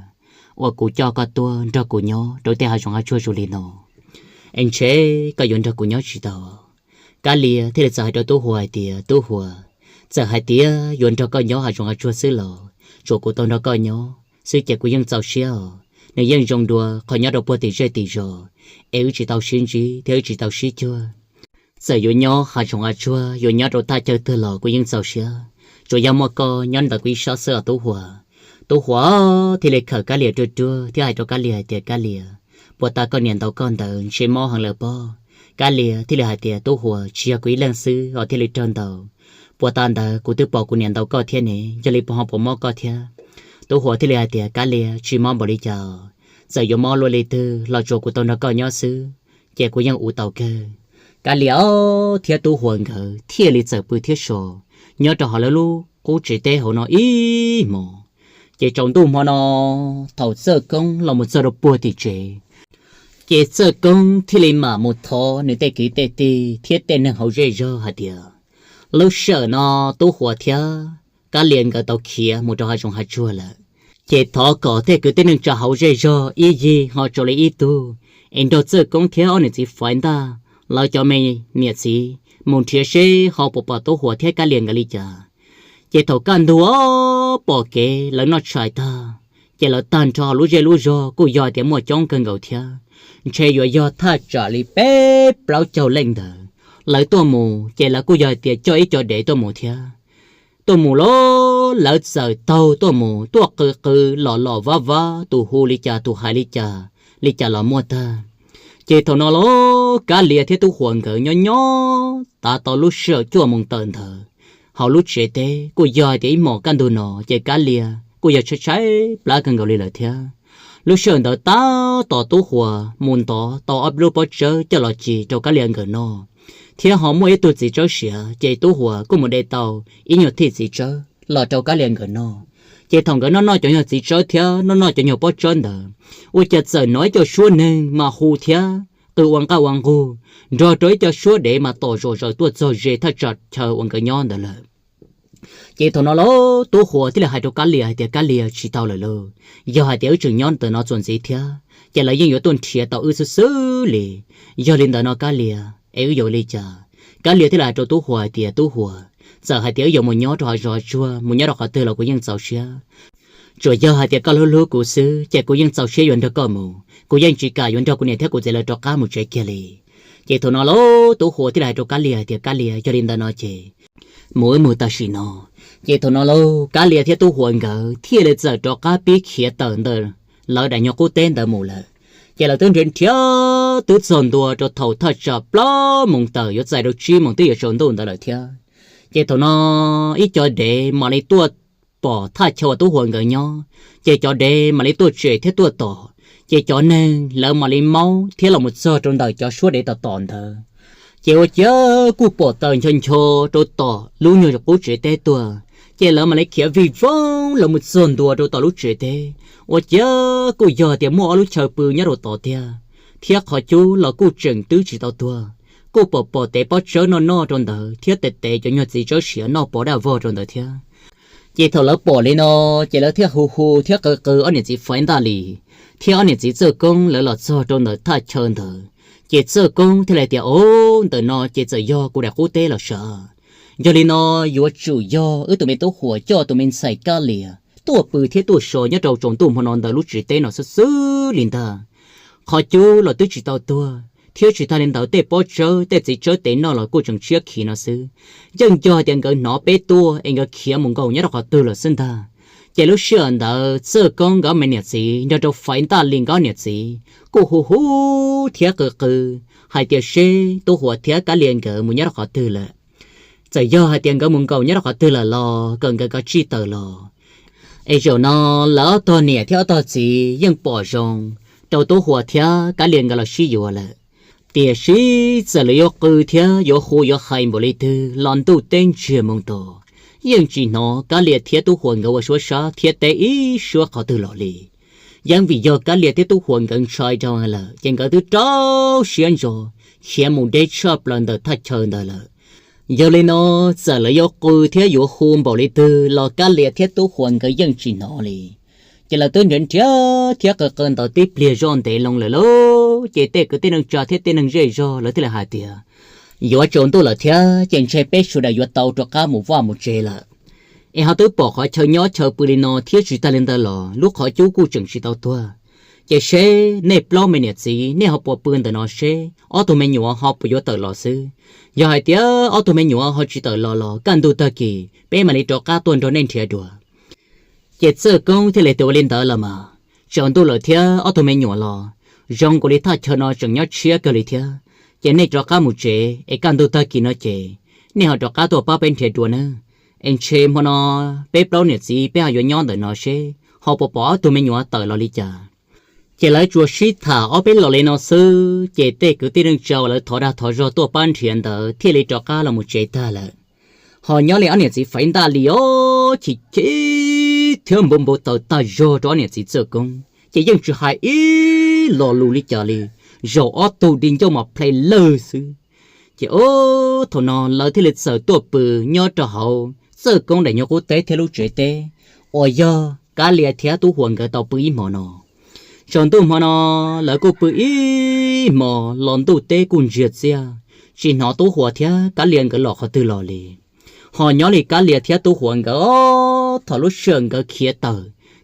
uas kuv coj koj tuaj nrog kuv nyob rau tej hav zoov hav tsuag zoo li no, es ntshe koj yuav nrog kuv nyob tsis tau. Kab Lias thiaj li txawm hais rau Tub Huas hais tias, Tub Huas, txawm hais tias yuav nrog koj nyob hav zoov hav tsuag xwb los tsuas kuv tau nrog koj nyob xwb ces kuv yeej txaus siab os. Nws yeej zoo dua qhov nyob rau puag tim zej tim zos, es wb tsis tau sib ntsib thiab wb tsis tau sib cuag. Txawm yuav nyob hav zoov hav tsuag, yuav nyob rau thaj chaw twg los kuv yeej txaus siab, tsuas yog muaj koj nyob ntawm kuv ib sab xwb os Tub Huas. Tub Huas thiaj li khawm Kab Lias ruaj ruaj thiab hais rau Kab Lias hais tias, Kab Lias, puas tas koj niam ntaus koj ntawd ntshe mob heev lawm pob? Kab Lias thiaj li hais tias, Tub Huas, tsis yog kuv ib leeg xwb os thiaj li raug ntaus. Puas tas ntawd kuv twb pom kuv niam ntaus koj thiab ne, yog li puas ho puas mob koj thiab? Tub Huas thiaj li hais tias, Kab Lias, tsis mob npaum li cas, txawm yuav mob luaj li twg los tsuas kuv tau nrog koj nyob xwb, ces kuv yeej ua tau kawg. Kab Lias thiab Tub Huas nkawd thiaj li txawm pw thiab so nyob rau hauv lawv lub qub tsev teb hauv no ib hmos. Ces tsaus ntuj hmo no, thaum Txawj Koob los mus txog rau puag tim tsev, ces Txawj Koob thiaj li mam mus thov nws tej kwv tej tij thiab tej neeg hauv zej zog hais tias, lub sij hawm no Tub Huas thiab Kab Lias nkawd tau khiav mus rau hav zoov hav tsuag lawm, ces thov kom tej kwv tij neej tsa hauv zej zog ib yig ho tso li ib tug es nrog Txawj Koob thiab ob niam txiv Faiv Ntaj lawv cov me niam txiv mus nrhiav seb ho puas pom Tub Huas thiab Kab Lias nkawd li cas. Ces thaum kaj ntug pom kev lawv noj tshais tag, ces lawv tag nrho lub zej lub zog kuj yog hais tias muaj coob kawg nkaus thiab, ntshe yuav yog thaj tsam li peb plaub caug leej ntawd. Lawv tuaj mus ces lawv kuj yog hais tias coj ib co dev tuaj mus thiab. Tuaj mus los lawv txawm taug tuaj mus tuaj qw qw los los vab vab, tus hu li cas tus hais li cas li cas los muaj tag. Ces thaum no los Kab Lias thiab Tub Huas nkawd nyob nyob tav tau lub sij hawm cuaj moos tawm ntawd, hauv lub tsev teb kuj yog hais tias ib hmos kaj ntug no ces Kab Lias kuj yog tshaib tshaib plab kawg nkaus li lawm thiab. Lub sij hawm ntawd tab tom Tub Huas mus ntov tau ob lub pob tsawb coj los ci rau Kab Lias nkawd noj, thiab ho muaj ib tug txiv tsawb siav ces Tub Huas kuj mus de tau ib nyuag thij txiv tsawb los rau Kab Lias nkawd noj. Ces thaum nkawd noj noj cov nyuag txiv tsawb thiab noj noj cov nyuag pob tsawb ntawd, ua cas txawm hnov ib co suab neeg mas hu thiab qw ua nqaj ua nqug, nrog rau ib co suab dev mas tom zom zaws tuaj txog ze thaj tsam chaw uas nkawd nyob ntawd lawm. Ces thaum no los Tub Huas thiaj li hais rau Kab Lias hais tias, Kab Lias, tsis tau lawm lauj, yog hais tias wb tseem nyob ntawm no txuas ntxiv thiab ces lawv yeej yuav tuaj nrhiav tau wb xwb xwb li. Yog li ntawd no Kab Lias, es wb yuav ua li cas? Kab Lias thiaj li hais rau Tub Huas hais tias, Tub Huas, txawm hais tias wb yuav mus nyob rau hav zoov hav tsuag, mus nyob rau qhov twg los kuv yeej txaus siab. Tsuas yog hais tias koj hlub hlub kuv xwb ces kuv yeej txaus siab yuav nrog koj mus, kuv yeej tsis kam yuav nrog kuv niam thiab kuv txiv lawv rov qab mus tsev kiag li. Ces thaum no lauj, Tub Huas thiaj li hais rau Kab Lias hais tias, Kab Lias, yog li ntawd no ces mus wb mus tam sim no. Ces thaum no lauj, Kab Lias thiab Tub Huas nkawd thiaj li txawm rov qab pib khiav tawm ntawm lawv daim nyuag qub teb ntawd mus lawm. Ces lawv twb nrhiav nrhiav twb txog ntua rau thaum thaj tsam plaub moos tawm yuav txais rau tsib moos twb yuav tsaus ntuj ntawd lawm thiab. Ces thaum no ib co dev mam li tuaj pom thaj chaw uas Tub Huas nkawd nyob, ces cov dev mam li tuaj tsem thiab tuaj tom, ces cov neeg lawv mam li maub thiab los mus txog rau ntawm cov suab dev tom tom ntawd. Ces ua ciav kuj pom taws ncho ncho rau tom lub nyuag qub tsev teb tuaj, ces lawv mam li khiav vij voog los mus txog ntua rau tom lub tsev teb. Ua ciav kuj yog tias muaj ob lub chaw pw nyob rau tod tiag, thiab qhov cub los kuj tseem twb tsis tau tuag, kuj pom pom tev pob tsawb noj noj rau ntawd thiab tev tev cov nyuag txiv tsawb siav noj pov daj vog rau ntawd thiab. Ces thaum lawv pom li no, ces lawv thiaj hu hu thiab qw qw ob niam txiv Faiv Ntaj Lis thiab ob niam txiv Txawj Koob lawv los txog rau ntawm thaj chaw ntawd. Ces Txawj Koob thiaj li tias, Au, ntawm no ces txawm yog kuv daim qub teb los sav. Yog li no, yuav tsum yog wb tus me Tub Huas coj tus me ntxhais Kab Lias tuaj pw thiab tuaj so nyob rau tsaus ntuj hmo no ntawm lub tsev teb no xwb xwb li ntag. Qhov cub los twb tsis tau tuag, thiab tsis tag li ntawd tej pob tsawb tej txiv tsawb tes noj los kuj tseem tshiab khiv no xwb. Yeej yog hais tias nkawd hnov peb tuaj es nkawd khiav mus nkaum nyob rau qhov twg lawm xwb ntag. Ces lub sij hawm ntawd Txawj Koob nkawd me niam txiv nrog rau Faiv Ntaj Lis nkawd niam txiv kuj hu hu thiab qw qw hais tias seb Tub Huas thiab Kab Lia nkawd mus nyob rau qhov twg lawm. Txawm yog hais tias nkawd mus nkaum nyob rau qhov twg lawm los kom nkawd kav tsij tawm los. Es zaum no lawv ob tog niam thiab ob tog txiv yeej pom zoo rau Tub Huas thiab Kab Lia nkawd los sib yuav lawm. Tiam sis txawm lawv yuav qw thiab yuav hu yuav hais npaum li twg los ntuj teb ntsiag moo to, yeej tsis hnov Kab Lia thiab Tub Huas nkawd ua suab sab thiab teb ib suab qhov twg los li. Yeej vim yog Kab Lia thiab Tub Huas nkawd ntshai dhau lawm ces nkawd twb rau siab ntso khiav mus deb tshaj plaws ntawm thaj chaw ntawd lawm. Yog li no, txawm lawv yuav qw thiab yuav hu npaum li twg los Kab Lia thiab Tub Huas nkawd yeej tsis hnov li. Ces lawv twb nrhiav nrhiav thiab qw qw ntawd tib pliag zoj ntev loo lawm lauj, ces tej kwv tij neej tsa thiab tej neeg zej zog lawv thiaj li hais tias, yuav tsaus ntuj lawm thiab ces ntshe peb sawv daws yuav tau rov qab mus vaj mus tsev lawm. Es ho twb pom qhov chaw nyob chaw pw li no thiab tsis tag li ntawd los lub qhov cub kuj tseem tsis tau tuag. Ces seb nej plaub me niam txiv nej ho puas pw ntawm no seb ob tug me nyuam ho puas yuav tawm los xwb. Yog hais tias ob tug me nyuam ho tsis tawm los los kaj ntug tag kis peb mam li rov qab tuaj nrog nej nrhiav dua. Ces Txawj Koob thiaj li tias ua li ntawd los mas, tsaus ntuj lawm thiab ob tug me nyuam los zoo nkaus li thaj chaw no tseem nyob tshiab kawg li thiab, ces nej rov qab mus tsev es kaj ntug tag kis no ces nej ho rov qab tuaj pab peb nrhiav dua nawb. Es ntshe hmo no peb plaub niam txiv peb ho yuav nyob ntawm no seb ho puas pom ob tug me nyuam tawm los li cas. Ces lawv tsuas sib tham ob peb los li no xwb ces tej kwv tij neej tsa uas lawv thov dag thov zog tuaj pab nrhiav ntawd thiaj li rov qab los mus tsev tag lawm. Ho nyob li ob niam txiv Faiv Ntaj Lis os, chim chim thiab npau npau taws tag zog rau ob niam txiv Txawj Koob ces yeej tsis hais ib lo lus li cas li, zaum ob tug di ncauj mas plhe lawg xwb. Ces o, thaum no lawv thiaj li txawm tuaj pw nyob rau hauv Txawj Koob daim nyuag qub teb thiab lub tsev teb uas yog Kab Lia thiab Tub Huas nkawd tau pw ib hmo no. Tsaus ntuj hmo no lawv kuj pw ib hmo los ntuj teb kuj ntsiag txiaj, tsis hnov Tub Huas thiab Kab Lia nkawd los qhov twg los li. Ho nyob li Kab Lia thiab Tub Huas nkawd, thaum lub sij hawm nkawd khiav tawm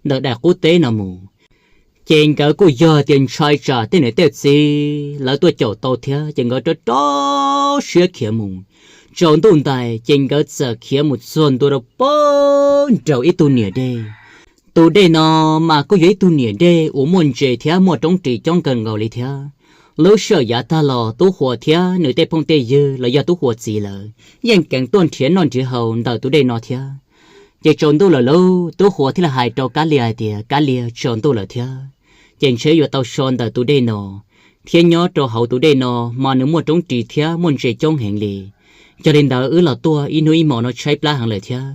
ntawm daim qub teb no mus, ces nkawd kuj yog tias ntshai tsam tej niam tej txiv lawv tuaj caum tau thiab ces nkawd rau rau siab khiav mus. Tsaus ntuj ntais ces nkawd txawm khiav mus txog ntua rau pem nraum ib tug niam dej. Tus dej no mas kuj yog ib tug niam dej uas muaj ntses thiab muaj roob ris coob kawg nkaus li thiab. Lub sij hawm yav tag los Tub Huas thiab nws tej phooj tej ywg los yog Tub Huas txiv lawv yeej keev tuaj nrhiav noj nrhiav haus ntawm tus dej no thiab. Ces tsaus ntuj lawm lauj, Tub Huas thiaj li hais rau Kab Lia hais tias, Kab Lia, tsaus ntuj lawm thiab, ces ntshe yuav tau so ntawm tus dej no, thiab nyob rau hauv tus dej no mas nws muaj roob ris thiab muaj ntses coob heev li. Yog li ntawd wb los tuaj ib hnub ib hmos no tshaib plab heev lawm thiab,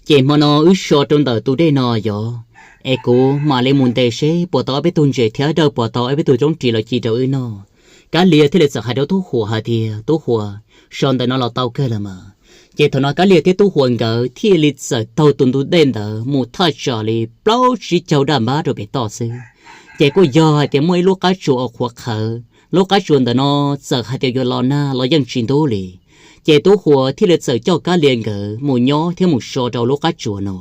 ces hmo no wb so rau ntawm tus dej no yog, es kuv mam li mus ntes seb puas tau ob peb tug ntses thiab dawj puas tau ob peb tug roob ris los ci rau wb noj. Kab Lia thiaj li txawm hais rau Tub Huas hais tias, Tub Huas, so ntawm no los tau kawg los mas. Ces thaum no Kab Lia thiab Tub Huas nkawd thiaj li txawm taug tus ntug dej ntawd mus thaj tsam li plaub tsib caug daj npab rau pem toj xwb. Ces kuj yog hais tias muaj ib lub qab tsuas uas qhuav qhawv, lub qab tsuas ntawm no txawm hais tias yuav los nag los yeej tsis ntub li. Ces Tub Huas thiaj li txawm coj Kab Lia nkawd mus nyob thiab mus so rau lub qab tsuas no.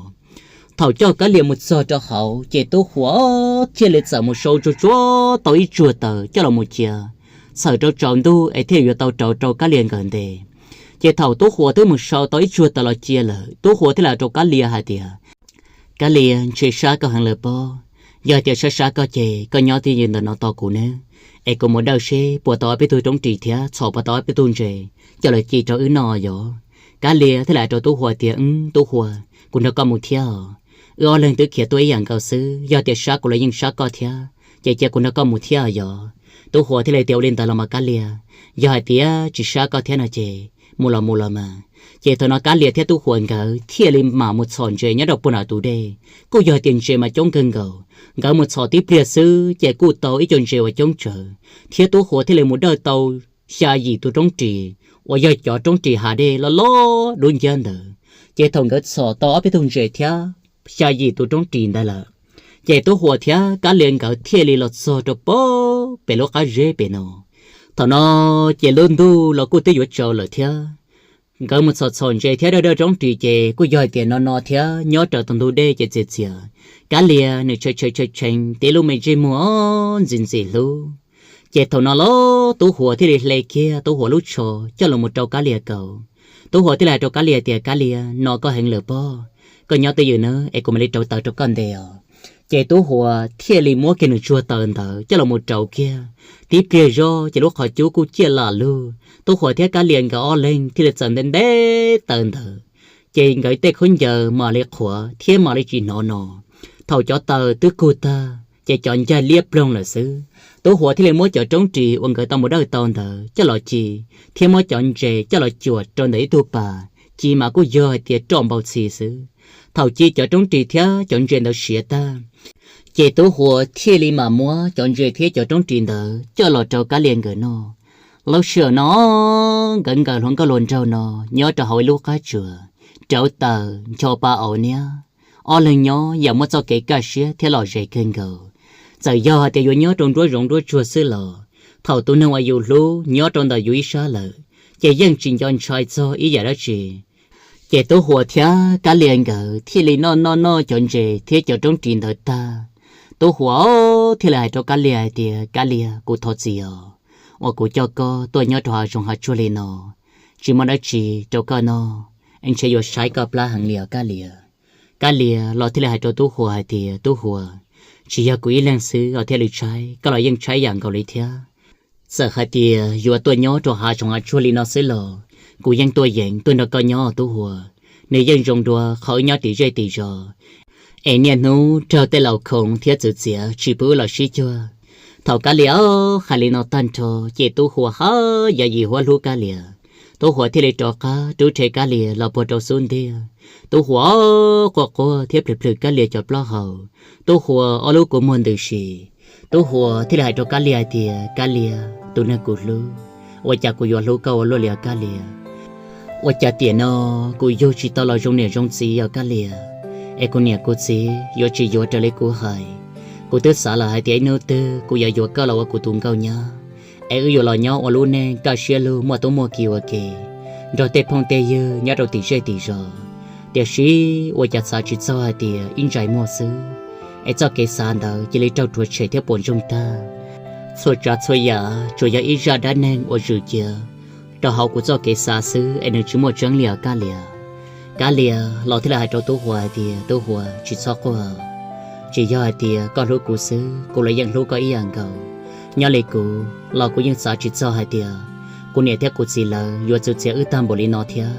Thaum coj Kab Lia mus txog rau hauv ces Tub Huas thiaj li txawm mus sau tsuag tsuag tau ib tsuag taws coj los mus cia, txhawm rau tsaus ntuj es thiaj yuav tau rauv rau Kab Lia nkawd nte. Ces thaum Tub Huas twb mus sau tau ib tsuag taws los cia lawm, Tub Huas thiaj li hais rau Kab Lia hais tias, Kab Lia, ntshe sab koj heev lawm pob. Yog tias sab sab koj ces koj nyob twj ywm ntawm no tos kuv nawb, es kuv mus dawj seb puas tau ob peb tug roob ris thiab txhom puas tau ob peb tug ntses coj los ci rau wb noj yog. Kab Lia thiaj li hais rau Tub Huas tias, Wb, Tub Huas, kuv nrog koj mus thiab os. Wb ob leeg twb khiav tuaj ib yam nkaus xwb, yog tias sab kuv los yeej sab koj thiab, ces cia kuv nrog koj mus thiab yog. Tub Huas thiaj li tias, Ua li ntawd los mas Kab Lia, yog hais tias tsis sab koj thiab no ces mus los mus los mas. Ces thaum no Kab Lia thiab Tub Huas nkawd thiaj li mam mus txhom ntses nyob rau puag nram tus dej, kuj yog tias ntses mas coob kawg nkaus. Nkawd mus txhom tib pliag xwb ces kuj tau ib co ntses uas coob tsawv, thiab Tub Huas thiaj li mus dawj tau xya yim tus roob ris, uas yog cov roob ris hav dej loj loj dub nciab ntawd. Ces thaum nkawd txhom tau ob peb tug ntses thiab xya yim tus roob ris ntawd lawm, ces Tub Huas thiab Kab Lia nkawd thiaj li los txog rau pem lub qab zeb pem no. Thaum no ces lub ntuj los kuj twb yuav tsaus lawm thiab. Nkawd mus txhom txhom ntses thiab dawj dawj roob ris ces kuj yog hais tias no no thiab nyob raws tus ntug dej ces txias txias. Kab Lias nws tshee tshee tshee tshee tib lub me ntsej muag ntxim ntxim hlub. Ces thaum no los Tub Huas thiaj li hle kiag Tub Huas lub tsho coj los mus rau Kab Lias kaus. Tub Huas thiaj li hais rau Kab Lias tias, Kab Lias, no koj heev lawm pob, koj nyob twj ywm nawb es kuv mam li rauv taws rau koj ntes os. Ces Tub Huas thiaj li muab kiag nws tsuag taws ntawd coj los mus rauv kiag. Tib pliag zog ces lub qhov cub kuj ciaj lam lug, Tub Huas thiab Kab Lias nkawd ob leeg thiaj li txawm nte nte taws ntawd. Ces nkawd tej khaub ncaws mam li qhuav thiab mam li tsis hnov no. Thaum cov taws twb kug tag ces cov ncaig liab ploog lawm xwb. Tub Huas thiaj li muab cov roob ris uas nkawd tau mus dawj tau ntawd coj los ci, thiab muab cov ntses coj los cuam rau ntawm ib tug pas, ci mas kuj yog hais tias roj npau txhi xwb. Thaum ci cov roob ris thiab cov ntses ntawd siav tag, ces Tub Huas thiaj li mam muab cov ntses thiab cov roob ris ntawd coj los rau Kab Lias nkawd noj. Lub sij hawm no nkawd nkaws hluas nkauj hluas nraug no nyob rau hauv ib lub qab tsuas, rauv taws, ncho pa auv niab, ob leeg nyob yam muaj txoj kev kaj siab thiab lom zem kawg nkaus. Txawm yog hais tias yuav nyob rau nruab zoov nruab tsuag xwb los thaum tus neeg uas yus hlub nyob rau ntawm yus ib sab lawm, ces yeej tsis nco ntshai txog ib yam dab tsi. Ces Tub Huas thiab Kab Lias nkawd thiaj li noj noj noj cov ntses thiab cov roob ris ntawd tag, Tub Huas thiaj li hais rau Kab Lias hais tias, Kab Lias, kuv thov txim os, uas kuv coj koj tuaj nyob rau hav zoov hav tsuag li no, tsis muaj dab tsi rau koj noj, ntshe yuav saib koj plab heev li os Kab Lias. Kab Lias los thiaj li hais rau Tub Huas hais tias, Tub Huas, tsis yog kuv ib leeg xwb os thiaj li tshaib, koj los yeej tshaib yam nkaus li thiab. Txawm hais tias yuav tuaj nyob rau hav zoov hav tsuag li no xwb los kuv yeej tuaj yeem tuaj nrog koj nyob Tub Huas. Nws yeej zoo dua qhov wb nyob tim zej tim zos, es niaj hnub raug tej laus khoov thiab txwv txiav tsis pub wb los sib cuag. Thaum Kab Lias hais li no tag nrho ces Tub Huas haj yam yim huab hlub Kab Lias. Tub Huas thiaj li rov qab rub rhe Kab Lias los puag rau xub ntiag. Tub Huas quaj quaj thiab plhws plhws Kab Lias cov plaub hau. Tub Huas ob lub kua muag ntws si. Tub Huas thiaj li hais rau Kab Lias hais tias, Kab Lias, tus neeg kuv hlub, ua cas kuv yuav hlub koj ua luaj li os Kab Lias? Ua cas tiam no kuv yug tsis tau los zoo niam zoo txiv os Kab Lias, es kuv niam kuv txiv yuav tsis yuav raws li kuv hais. Kuv twb xav lawm hais tias ib hnub twg kuv yuav yuav koj los ua kuv tus nkauj nyab, es wb yuav los nyob ua lub neej kaj siab lug muaj tub muaj ki ua ke, nrog tej phooj tej ywg nyob rau tim zej tim zos. Tiam sis ua cas xav tsis txog hais tias ib ntsais muag xwb, es txoj kev xav ntawd cia li raug rhuav tshem thiab puas ntsoog tag. Txhua tsav txhua yam tsuas yog ib zaj dab neeg uas zwm cia rau hauv kuv txoj kev xav xwb es nws tsis muaj tseeb li os Kab Lias. Kab Lias los thiaj li hais rau Tub Huas hais tias, Tub Huas, tsis txhob quaj. Tsis yog hais tias koj hlub kuv xwb, kuv los yeej hlub koj ib yam nkaus. Nyob li kuv los kuv yeej xav tsis txog hais tias kuv niam thiab kuv txiv lawv yuav txwv txiav wb tag npaum li no thiab.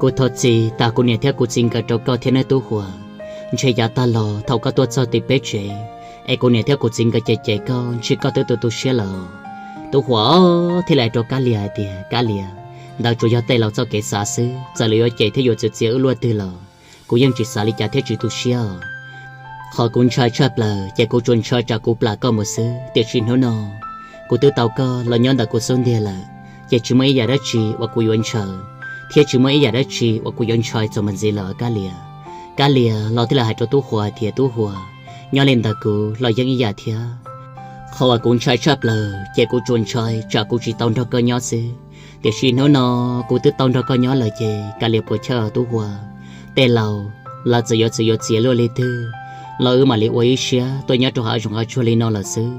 Kuv thov txim tas kuv niam thiab kuv txiv nkawd rau koj thiab nawb Tub Huas. Ntshe yav tag los thaum koj tuaj txog tim peb tsev, es kuv niam thiab kuv txiv nkawd cem cem koj ntshe koj twb tu tu siab lawm. Tub Huas thiaj li hais rau Kab Lias hais tias, Kab Lias, ntawd tsuas yog tej laus txoj kev xav xwb, txawm lawv yuav cem thiab yuav txwv txiav wb luaj twg los kuv yeej tsis xav li cas thiab tsis tu siab os. Qhov kuv ntshai tshaj plaws ces kuv tsuas ntshai tsam kuv plam koj mus xwb, tiam sis hnub no kuv twb tau koj los nyob ntawm kuv xub ntiag lawm, ces tsis muaj ib yam dab tsi uas kuv yuav ntshaw, thiab tsis muaj ib yam dab tsi uas kuv yuav ntshai txuas mus ntxiv lawm Kab Lias. Kab Lias los thiaj li hais rau Tub Huas hais tias, Tub Huas, nyob li ntawd kuv los yeej ib yam thiab. Qhov uas kuv ntshai tshaj plaws ces kuv tsuas ntshai tsam kuv tsis tau nrog koj nyob xwb, tiam sis hnub no kuv twb tau nrog koj nyob lawm ces kav liam puas chawj os Tub Huas. Tej laus lawv txawm yuav txwv yuav txiav luaj li twg los wb mam li ua ib siab tuaj nyob rau hav zoov hav tsuag li no lawm xwb,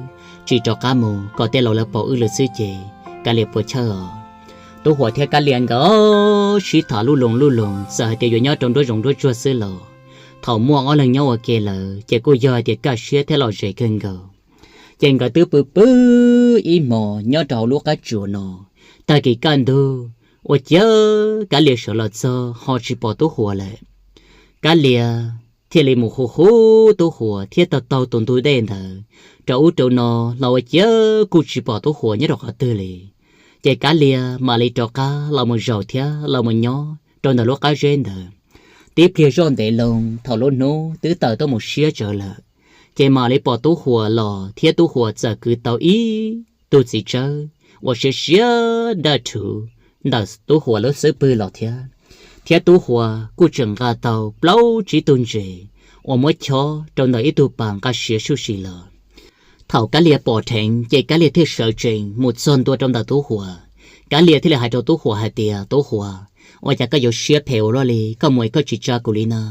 tsis rov qab mus kom tej laus lawv pom wb lawm xwb ces kav liam puas chawj os. Tub Huas thiab Kab Lias nkawd sib tham lub loos lub loos, txawm hais tias yuav nyob rau nruab zoov nruab tsuag xwb los thaum muaj ob leeg nyob ua ke lawm ces kuj yog hais tias kaj siab thiab lom zem kawg nkaus. Ces nkawd twb pw pw ib hmos nyob rau hauv lub qab tsuas no. Tag kis kaj ntug, ua ciav Kab Lias sawv los txog ho tsis pom Tub Huas lawm. Kab Lias thiaj li mus hu hu Tub Huas thiab taug taug tus ntug dej ntawd rau ub rau no los ua ciav kuj tsis pom Tub Huas nyob rau qhov twg li. Ces Kab Lias mam li rov qab los mus zaum thiab los mus nyob rau ntawm lub qab zeb ntawd. Tib pliag zoj ntev loo thaum lub hnub twb tawm tuaj mus siab tsawv lawm, ces mam li pom Tub Huas los thiab Tub Huas txawm kwv tau ib tug txiv tsawb uas siav siav daj rhuv ntawm Tub Huas lub xub pwg los thiab. Thiab Tub Huas kuj tseem nqa tau plaub tsib tug ntses uas muab chob rau ntawm ib tug pas nqa siav suj si los. Thaum Kab Lias pom dheev ces Kab Lias thiaj sawv tsees mus txog ntua rau ntawm Tub Huas. Kab Lias thiaj li hais rau Tub Huas hais tias, Tub Huas, Ua cas koj yuav siab phem ua luaj li, koj mus es koj tsis tsa kuv li no?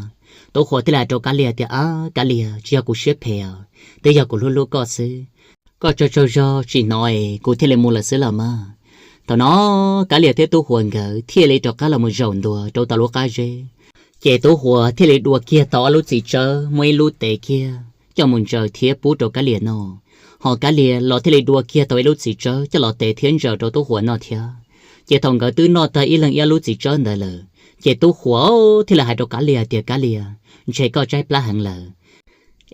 Tub Huas thiaj li hais rau Kab Lias tias, Ab Kab Lias, tsis yog kuv siab phem os, twb yog kuv hlub hlub koj xwb. Koj tsaug tsaug zog tsis hnov es kuv thiaj li mus lawm xwb los mas. Thaum no Kab Lias thiab Tub Huas nkawd thiaj li rov qab los mus zaum ntua rau tom lub qab zeb. Ces Tub Huas thiaj li dua kiag tau ob lub txiv tsawb, muaj ib lub tev kiag coj mus ntsaws thiab pub rau Kab Lias noj. Ho Kab Lias los thiaj li dua kiag tau ib lub txiv tsawb coj los tev thiab ntsaws rau Tub Huas noj thiab. Ces thaum nkawd twb noj tag ib leeg ib lub txiv tsawb ntawd lawm, ces Tub Huas thiaj li hais rau Kab Lias tias, Kab Lias, ntshe koj tshaib plab heev lawm,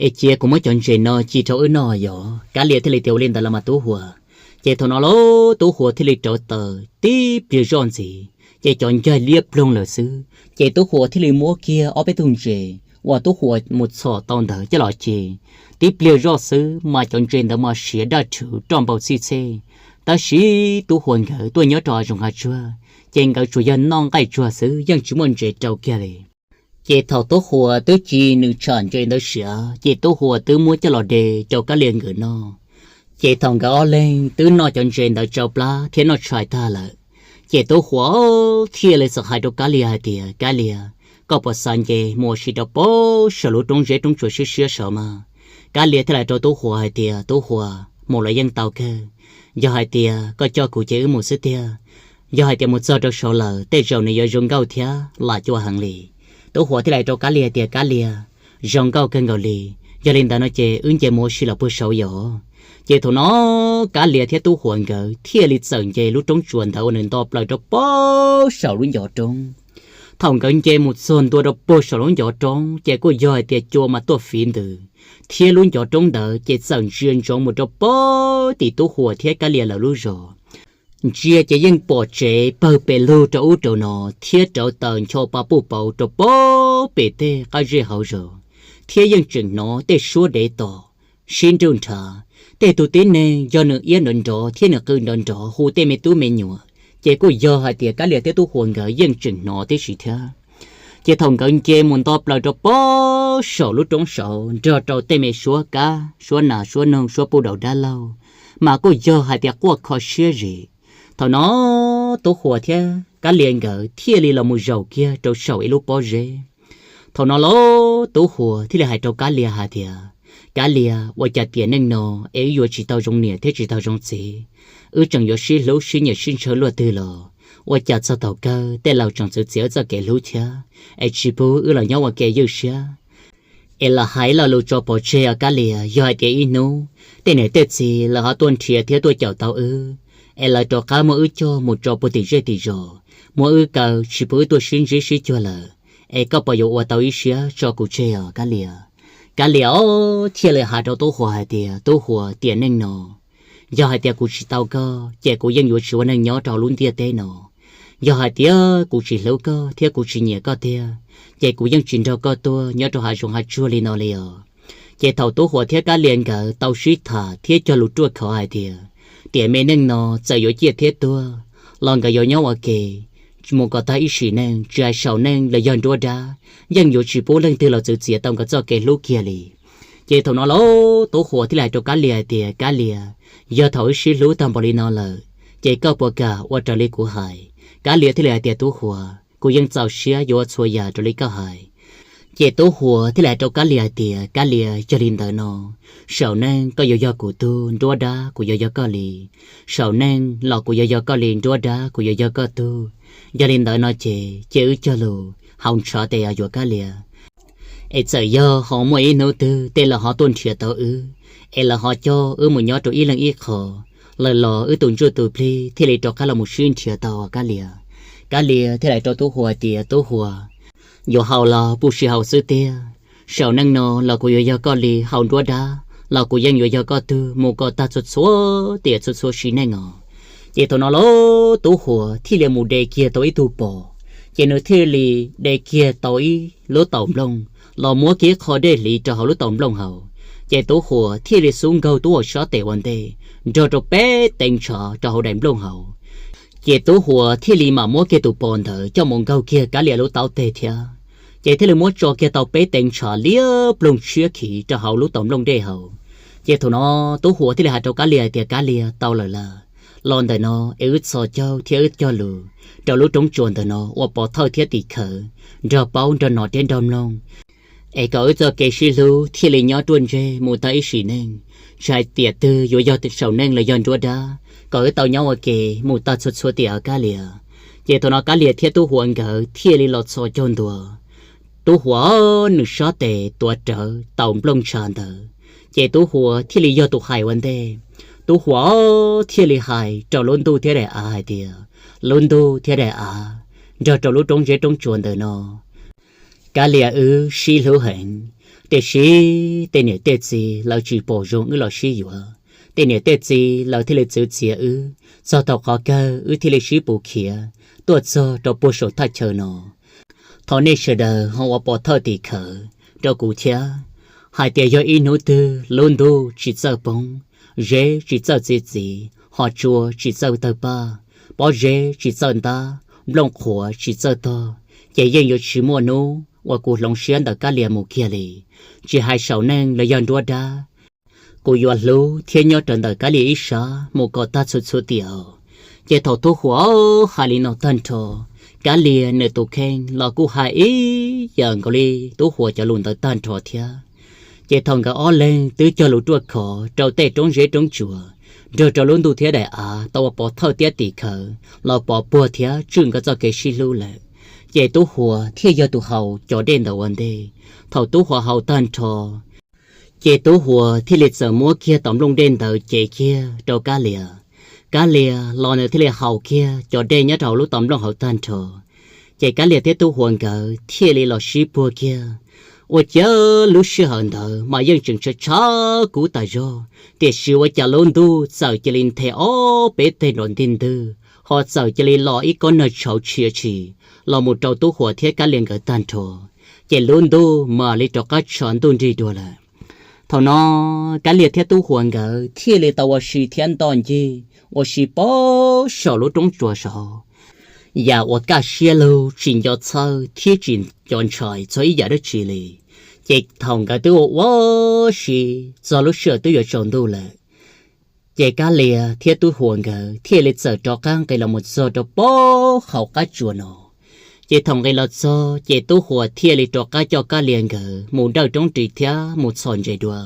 es cia kuv muab cov ntses no ci rau wb noj yom. Kab Lias thiaj li tias, Ua li ntawd los mas Tub Huas. Ces thaum no lauj, Tub Huas thiaj li rauv taws tib pliag zoj ntxiv, ces cov ncaig liab ploog lawm xwb. Ces Tub Huas thiaj li muab kiag ob peb tug ntses uas Tub Huas mus txhom tau ntawd coj los ci. Tib pliag zoj xwb mas cov ntses ntawd mas siav daj rhuv roj npau txhij txhej. Tab sis Tub Huas nkawd tuaj nyob rau hav zoov hav tsuag, ces nkawd tsuas yog noj nqaij tsuag xwb, yeej tsis muaj ntses rau kiag li. Ces thaum Tub Huas twb ci nws tsham ntses ntawd siav, ces Tub Huas twb muab coj los de rau Kab Lias nkawd noj. Ces thaum nkawd ob leeg twb noj cov ntses ntawd tsau plab thiab noj tshais tag lawm, ces Tub Huas thiaj li txawm hais rau Kab Lias hais tias, Kab Lias, koj puas xav nce mus ua si rau pem saum lub roob zeb roob tsuas siab siab saud mas? Kab Lias thiaj li hais rau Tub Huas hais tias, Tub Huas, mus los yeej tau kawg. Yog hais tias koj coj kuv ces wb mus xwb tiag. Yog hais tias mus txog rau saud lawm tej zaum nws yuav zoo nkauj thiab lam cua heev li. Tub Huas thiaj li hais rau Kab Lias tias, Kab Lias, zoo nkauj kawg nkaus li. Yog li ntawd no ces wb nce mus ua si los puag saud yom. Ces thaum no Kab Lias thiab Tub Huas nkawd thiaj li txawm nce lub roob tsuas ntawd uas nws nto plaws rau pem saum lub ncov roob. Thaum nkawd nce mus txog ntua rau puag saum lub ncov roob ces kuj yog hais tias cua mas tuaj fiv ntws, thiab lub ncov roob ntawd ces txawm ntsia ntsoov mus rau pem tim Tub Huas thiab Kab Lias lawv lub zos. Ntsia ces yeej pom tsev pawg pes lug rau ub rau no thiab rauv taws ncho pa puj pauv rau pem tej qab zej hauv zos, thiab yeej tseem hnov tej suab dev tom sib nruj nrhav. Tej tug tib neeg yog nws iab nrov nrov thiab nws qw nrov nrov hu tej me tub me nyuam, ces kuj yog hais tias Kab Lias thiab Tub Huas nkawd yeej tseem hnov tib si thiab. Ces thaum nkawd nce mus nto plaws rau pem saum lub roob saud nrog rau tej me suab kab, suab nas, suab noog, suab puj daus dab laug, mas kuj yog hais tias quaj kho siab zim. Thaum no Tub Huas thiab Kab Lias nkawd thiaj li los mus zaum kiag rau saum ib lub pob zeb. Thaum no lauj, Tub Huas thiaj li hais rau Kab Lias hais tias, Kab Lias, ua cas tiam neej no es wb yuav tsis tau zoo niam thiab tsis tau zoo txiv, wb tseem yuav sib hlub sib nyiam sib ntshaw luaj twg los? Ua cas txog thaum kawg tej laus tseem txwv txiav wb txoj kev hlub thiab, es tsis pub wb los nyob ua ke ywj siab? Es lam hais lo lus tso pov tseg os Kab Lias. Yog hais tias ib hnub tej niam tej txiv lawv ho tuaj nrhiav thiab tuaj caum tau wb, es lawv rov qab muab wb coj mus tso puag tim zej tim zos, muab wb kaw tsis pub wb tuaj sib ntsib sib cuag lawm, es koj puas yuav ua tau ib siab tso kuv tseg os Kab Lias? Kab Lias thiaj li hais rau Tub Huas hais tias, Tub Huas, tiam neej no yog hais tias kuv tsis tau koj ces kuv yeej yuav tsis ua neeg nyob rau hauv lub ntiaj teb no. Yog hais tias kuv tsis hlub koj thiab kuv tsis nyiam koj tiag, ces kuv yeej tsis nrog koj tuaj nyob rau hav zoov hav tsuag li no li os. Ces thaum Tub Huas thiab Kab Lias nkawd tau sib tham thiab cog lus ruaj khov hais tias, tiam me neej no txawm yuav ciaj thiab tuag los nkawd yuav nyob ua ke mus kom tag ib sim neej, tsis hais saum neej los yog nruab dab, yeej yuav tsis pub leej twg los txwv txiav tau nkawd txoj kev hlub kiag li. Ces thaum no lauj, Tub Huas thiaj li hais rau Kab Lias hais tias, Kab Lias, yog thaum wb sib hlub tag npaum li no lawm, ces koj puas kam ua raws li kuv hais? Kab Lias thiaj li hais tias, Tub Huas, kuv yeej txaus siab yuav ua txhua yam raws li koj hais. Ces Tub Huas thiaj li hais rau Kab Lias hais tias, Kab Lias, yog li ntawd no, saum neej koj yuav yog kuv tug, nruab dab kuv yuav yog koj li. Saum neej los kuv yuav yog koj li, nruab dab kuv yuav yog koj tug. Yog li ntawd no ces cia wb cog lus haus ntshav tes yuav Kab Lias. Es txawm yog ho muaj ib hnub twg tej laus ho tuaj nrhiav tau wb, es lawv ho coj wb mus nyob rau ib leeg ib qho, lawm los wb tus ntsuj tus plig thiaj li rov qab los mus sib nrhiav tau Kab Lias. Kab Lias thiaj li hais rau Tub Huas hais tias, Tub Huas, yuav haus los puj si haus xwb tiag. Saum neej no los kuv yuav yog koj li, haus nruab dab los kuv yeej yuav yog koj tug mus kom tag txhua txhua tiam txhua txhua sim neej os. Ces thaum no lauj, Tub Huas thiaj li mus de kiag tau ib tug pos, ces nws thiaj li de kiag tau ib lub taum nplooj los muab kiag ib qho dej hliv rau hauv lub taum nplooj haus. Ces Tub Huas thiaj li xub nkaug Tub Huas sab tes ua ntej, nrog rau peb teev ntshav rau hauv daim nplooj haus. Ces Tub Huas thiaj li mam muab kiag tus pos ntawd coj mus nkaug kiag Kab Lias lub taub teg thiab. Ces thiaj li muab tso kiag tau peb teev ntshav liab ploog tshiab khiv rau hauv lub taum nplooj dej haus. Ces thaum no Tub Huas thiaj li hais rau Kab Lias hais tias, Kab Lias, tau lawm lauj. los ntawm no es wb txhos caug thiab wb cog lus rau lub roob tsuas ntawm no ua pov thawj thiab tim khawv, nrog paub nrog hnov thiab nrog mloog, es kom wb txoj kev sib hlub thiaj li nyob ruaj ntseg mus tag ib sim neej, tsis hais tiam twg yuav yog saum neej los yog nruab dab, kom wb tau nyob ua ke mus tag txhua txhua tiam os Kab Lias. Ces thaum no Kab Lias thiab Tub Huas nkawd thiaj li los txhos caug ntua. Tub Huas nws sab tes tuav rawv tau nplooj ntsha ntawd, ces Tub Huas thiaj li yog tus hais ua ntej. Tub Huas thiaj li hais rau lub ntuj thiab daim av hais tias, Lub ntuj thiab daim av, nrog rau lub roob zeb roob tsuas ntawm no, Kab Lias wb sib hlub heev, tiam sis tej niam tej txiv lawv tsis pom zoo wb los sib yuav. Tej niam tej txiv lawv thiaj li txwv txiav wb, txog thaum qhov kawg wb thiaj li sib pus khiav tuaj txog rau puag saum thaj chaw no. Thov nej sawv daws ho ua pov thawj tim khawv rau kuv thiab, hais tias yog ib hnub twg lub ntuj tsis txawj poob, zeb tsis txawj txi txiv, ho tsua tsis txawj tawg paj, pob zeb tsis txawj ntab, nplooj qhuav tsis txawj tog, ces yeej yuav tsis muaj hnub uas kuv hloov siab ntawm Kab Lias mus kiag li. Tsis hais saum neej los yog nruab dab, kuv yuav hlub thiab nyob rawv ntawm Kab Lias ib sab mus kom tag txhua txhua tiam. Ces thaum Tub Huas hais li no tag nrho, Kab Lias nws tus kheej los kuj hais ib yam nkaus li Tub Huas cov lus ntawd tag nrho thiab. Ces thaum nkawd ob leeg twb cog lus ruaj khov rau tej roob zeb roob tsuas, nrog rau lub ntuj thiab daim av tau ua pov thawj thiab tim khawv los pov puag thiab tswj nkawd txoj kev sib hlub lawm, ces Tub Huas thiaj yog tus haus cov dej ntawd ua ntej. Thaum Tub Huas haus tag nrho, ces Tub Huas thiaj li txawm muab kiag tom nplooj dej ntawd cev kiag rau Kab Lias. Kab Lias los nws thiaj li haus kiag cov dej nyob rau hauv lub tom nplooj hauv tag nrho. Ces Kab Lias thiab Tub Huas nkawd thiaj li los sib puag kiag. Ua ciav lub sij hawm ntawd mas yeej tseem tshav tshav kub tas zog, tiam sis ua cas lub ntuj txawm cia li nthe ob peb teg nrov ntig ntwg, ho txawm cia li los ib kob nag tshauv tshia tshis los mus rau Tub Huas thiab Kab Lias nkawd tag nrho, ces lub ntuj mam li rov qab tshav ntuj nrig dua lawm. Thaum no Kab Lias thiab Tub Huas nkawd thiaj li tau ua si thiab ntoj ncig ua si pab saum lub roob tsuas saud, yam uas kaj siab lug tsis nco txhawj thiab tsis nco ntshai txog ib yam dab tsi li. Ces thaum nkawd twb ua ua si txog lub sij hawm twb yuav tsaus ntuj lawm, ces Kab Lias thiab Tub Huas nkawd thiaj li txawm rov qab nqis los mus txog rau pab hauv qab tsuas no. Ces thaum nqis los txog ces Tub Huas thiaj li rov qab coj Kab Lias nkawd mus dawj roob ris thiab mus txhom ntses dua.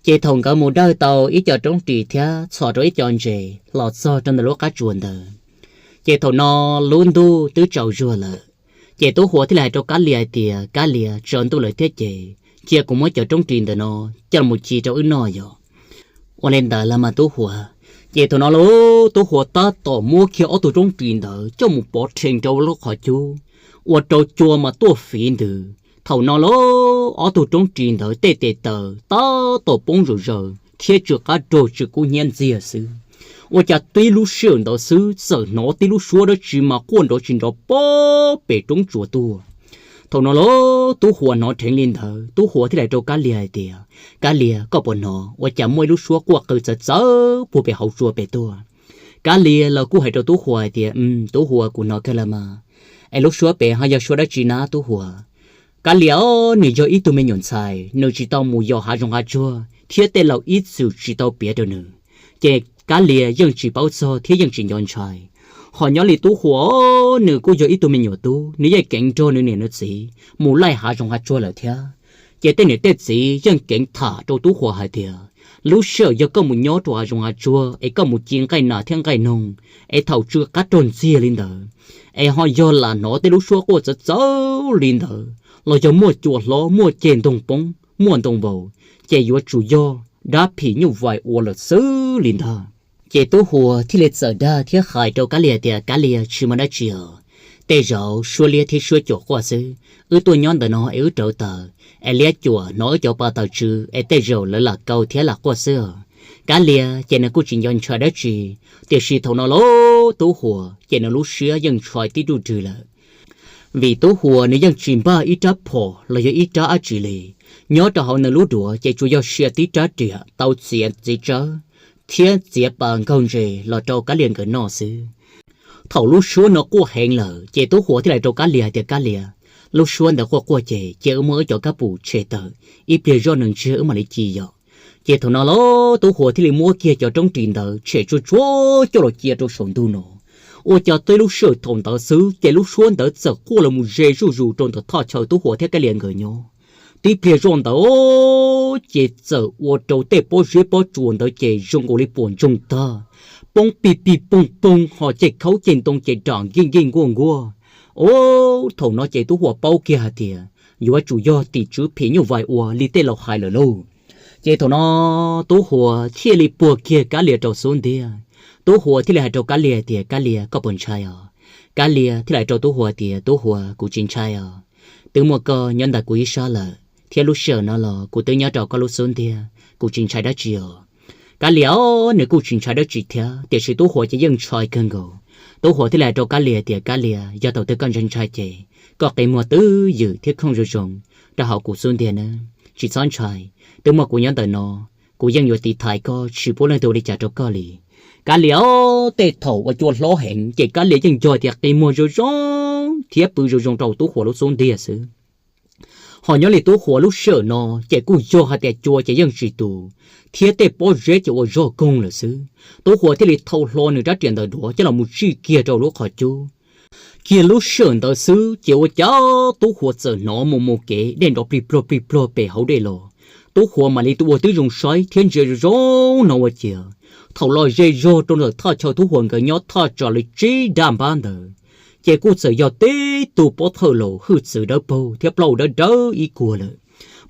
Ces thaum nkawd mus dawj tau ib co roob ris thiab txhom rau ib co ntses los txog rau ntawm lub qab tsuas ntawd, ces thaum no lub ntuj twb tsaus zuag lawm. Ces Tub Huas thiaj li hais rau Kab Lias hais tias, Kab Lias, tsaus ntuj lawm thiab ces cia kuv muab cov roob ris ntawm no coj los ci rau wb noj yom. Ua li ntawd los mas Tub Huas. Ces thaum no lauj, Tub Huas tab tom muab kiag ob tug roob ris ntawd coj mus pov rhe rau lub qhov cub, ua rau cua mas tuaj fiv ntws. Thaum no lauj, ob tug roob ris ntawd tej tes taw tab tom poob zom zaws thiab tsw qab raug tsw kub hnyiab ntxiag xwb. Ua cas tib lub sij hawm ntawd xwb txawm hnov tib lub suab dab tsi mas quaj nrov tsis nrov pem roob tsuas tuaj. Thaum no lauj, Tub Huas hnov dheev li ntawd, Tub Huas thiaj li hais rau Kab Lias hais tias, Kab Lias, koj puas hnov ua cas muaj ib lub suab quaj qw txawv txawv puag pem hauv tsua pem tuaj? Kab Lias los kuj hais rau Tub Huas hais tias, Tub Huas, kuv hnov kawg los mas. Es lub suab pem ho yog suab dab tsi na Tub Huas? Kab Lias nws yog ib tug me nyuam ntxhais, nws tsis tau mus yos hav zoov hav tsuag thiab tej laus ib txwm tsis tau piav rau nws, ces Kab Lias yeej tsis paub txog thiab yeej tsis nco ntshai. Ho nyob li Tub Huas, nws kuj yog ib tug me nyuam tub, nws yeej keev nrog nws niam nws txiv mus laij hav zoov hav tsuag lawm thiab. Ces tej niam tej txiv yeej keev tham rau Tub Huas hais tias, lub sij hawm yog koj mus nyob rau hav zoov hav tsuag es koj mus ci nqaij nas thiab nqaij noog, es thaum tsw qab raug ntxiag li ntawd, es ho yog lam hnov tej lub suab quaj txawv txawv li ntawd, los yog muaj cua hlob muaj ceg ntoo poob muaj ntoo vaus, ces yuav tsum yog dab phim nyuj vais ua lawm xwb li ntag. Ces Tub Huas thiaj li txawm dag thiab hais rau Kab Lias tias, Kab Lias, tsis muaj dab tsi os. Tej zaum suab liab thiab suab cuam quaj xwb. Wb tuaj nyob ntawm no es wb rauv taws, es liab cuam hnov wb cov pa taws tsw, es tej zaum lawv lam kaus thiab lam quaj xwb os. Kab Lias ces nws kuj tsis nco ntshai dab tsi, tiam sis thaum no lauj, Tub Huas ces nws lub siab yeej ntshai tib ruj rwg lawm. Vim Tub Huas nws yeej tsis npaj ib rab phom los yog ib rab dab tsi li. Nyob rau hauv nws lub duav ces tsuas yog sia tib rab riam tau txiav txiv tsawb thiab txiav pas nkaug ntses los rau Kab Lias nkawd noj xwb. Thaum lub suab no quaj heev lawm ces Tub Huas thiaj li hais rau Kab Lias hais tias, Kab Lias, lub suab ntawd quaj quaj ces cia wb muab wb cov kab pum tshem tawm, ib pliag zoj nws ntsiag wb mam li ci yom. Ces thaum no los Tub Huas thiaj li muab kiag cov roob ris ntawd tshem tsuag tsuag coj los cia rau saum ntug no. Ua cas tej lub sij hawm thaum ntawd xwb ces lub suab ntawd txawm quaj los mus ze zuj zus rau ntawm thaj chaw Tub Huas thiab Kab Lia nkawd nyob. Tib pliag zoj ntawd ces txawm ua rau tej pob zeb pob tsuas ntawd ces zoo nkaus li puas ntsoog tag, poob pig pig poog poog ho ceg khaub ceg ntoo ces ram nkij nkij nkuaj nkuaj. Ub, thaum no ces Tub Huas paub kiag hais tias yuav tsum yog tim tswv phim nyuj vais uas li tej laus hais lawm lauj. Ces thaum no Tub Huas thiaj li puag kiag Kab Lia rau xub ntiag. Tub Huas thiaj li hais rau Kab Lia tias, Kab Lia, koj puas ntshai os? Kab Lia thiaj li hais rau Tub Huas tias, Tub Huas, kuv tsis ntshai os. Twb muaj koj nyob ntawm kuv ib sab lawm thiab lub sij hawm no los kuv twb nyob rau koj lub xub ntiag, kuv tsis ntshai dab tsi os. Kab Lia os, nws kuj tsis ntshai dab tsi thiab, tiam sis Tub Huas ces yeej ntshai kawg nkaus. Tub Huas thiaj li hais rau Kab Lia tias, Kab Lia, yog thaum twg koj ntshai ntshai ces koj qi muag twj ywm thiab khooj zoo zoo rau hauv kuv xub ntiag nawb, tsis txhob ntshai. Twb muaj kuv nyob ntawm no, kuv yeej yuav tiv thaiv koj, tsis pub leej twg ua li cas rau koj li. Kab Lia os, tej thaum uas cua hlob heev ces Kab Lia yeej nco tias qi muag zoo zoo thiab pw zoo zoo rau Tub Huas lub xub ntiag xwb. Ho nyob li Tub Huas lub sij hawm no ces kuj yog hais tias cua ces yeej tsis tus, thiab tej pob zeb ces ua zog koog lawm xwb. Tub Huas thiaj li thau hlo nws rab riam ntawm duav coj los mus tsij kiag rau lub qhov cub. Kiag lub sij hawm ntawd xwb ces ua cas Tub Huas txawm hnov mus mus kev dej nrov plig plog plig plog pem hauv dej los. Tub Huas mam li ua tib zoo saib thiab ntsia zoo zoo no ua ciav, thaum los ze zog rau ntawm thaj chaw Tub Huas nkawd nyob thaj tsam li tsib daj npab ntawd, ces kuj txawm yog tib tug pov thawj laus hwj txwv dawb paug thiab plaub dawb dawb ib kuag lawm,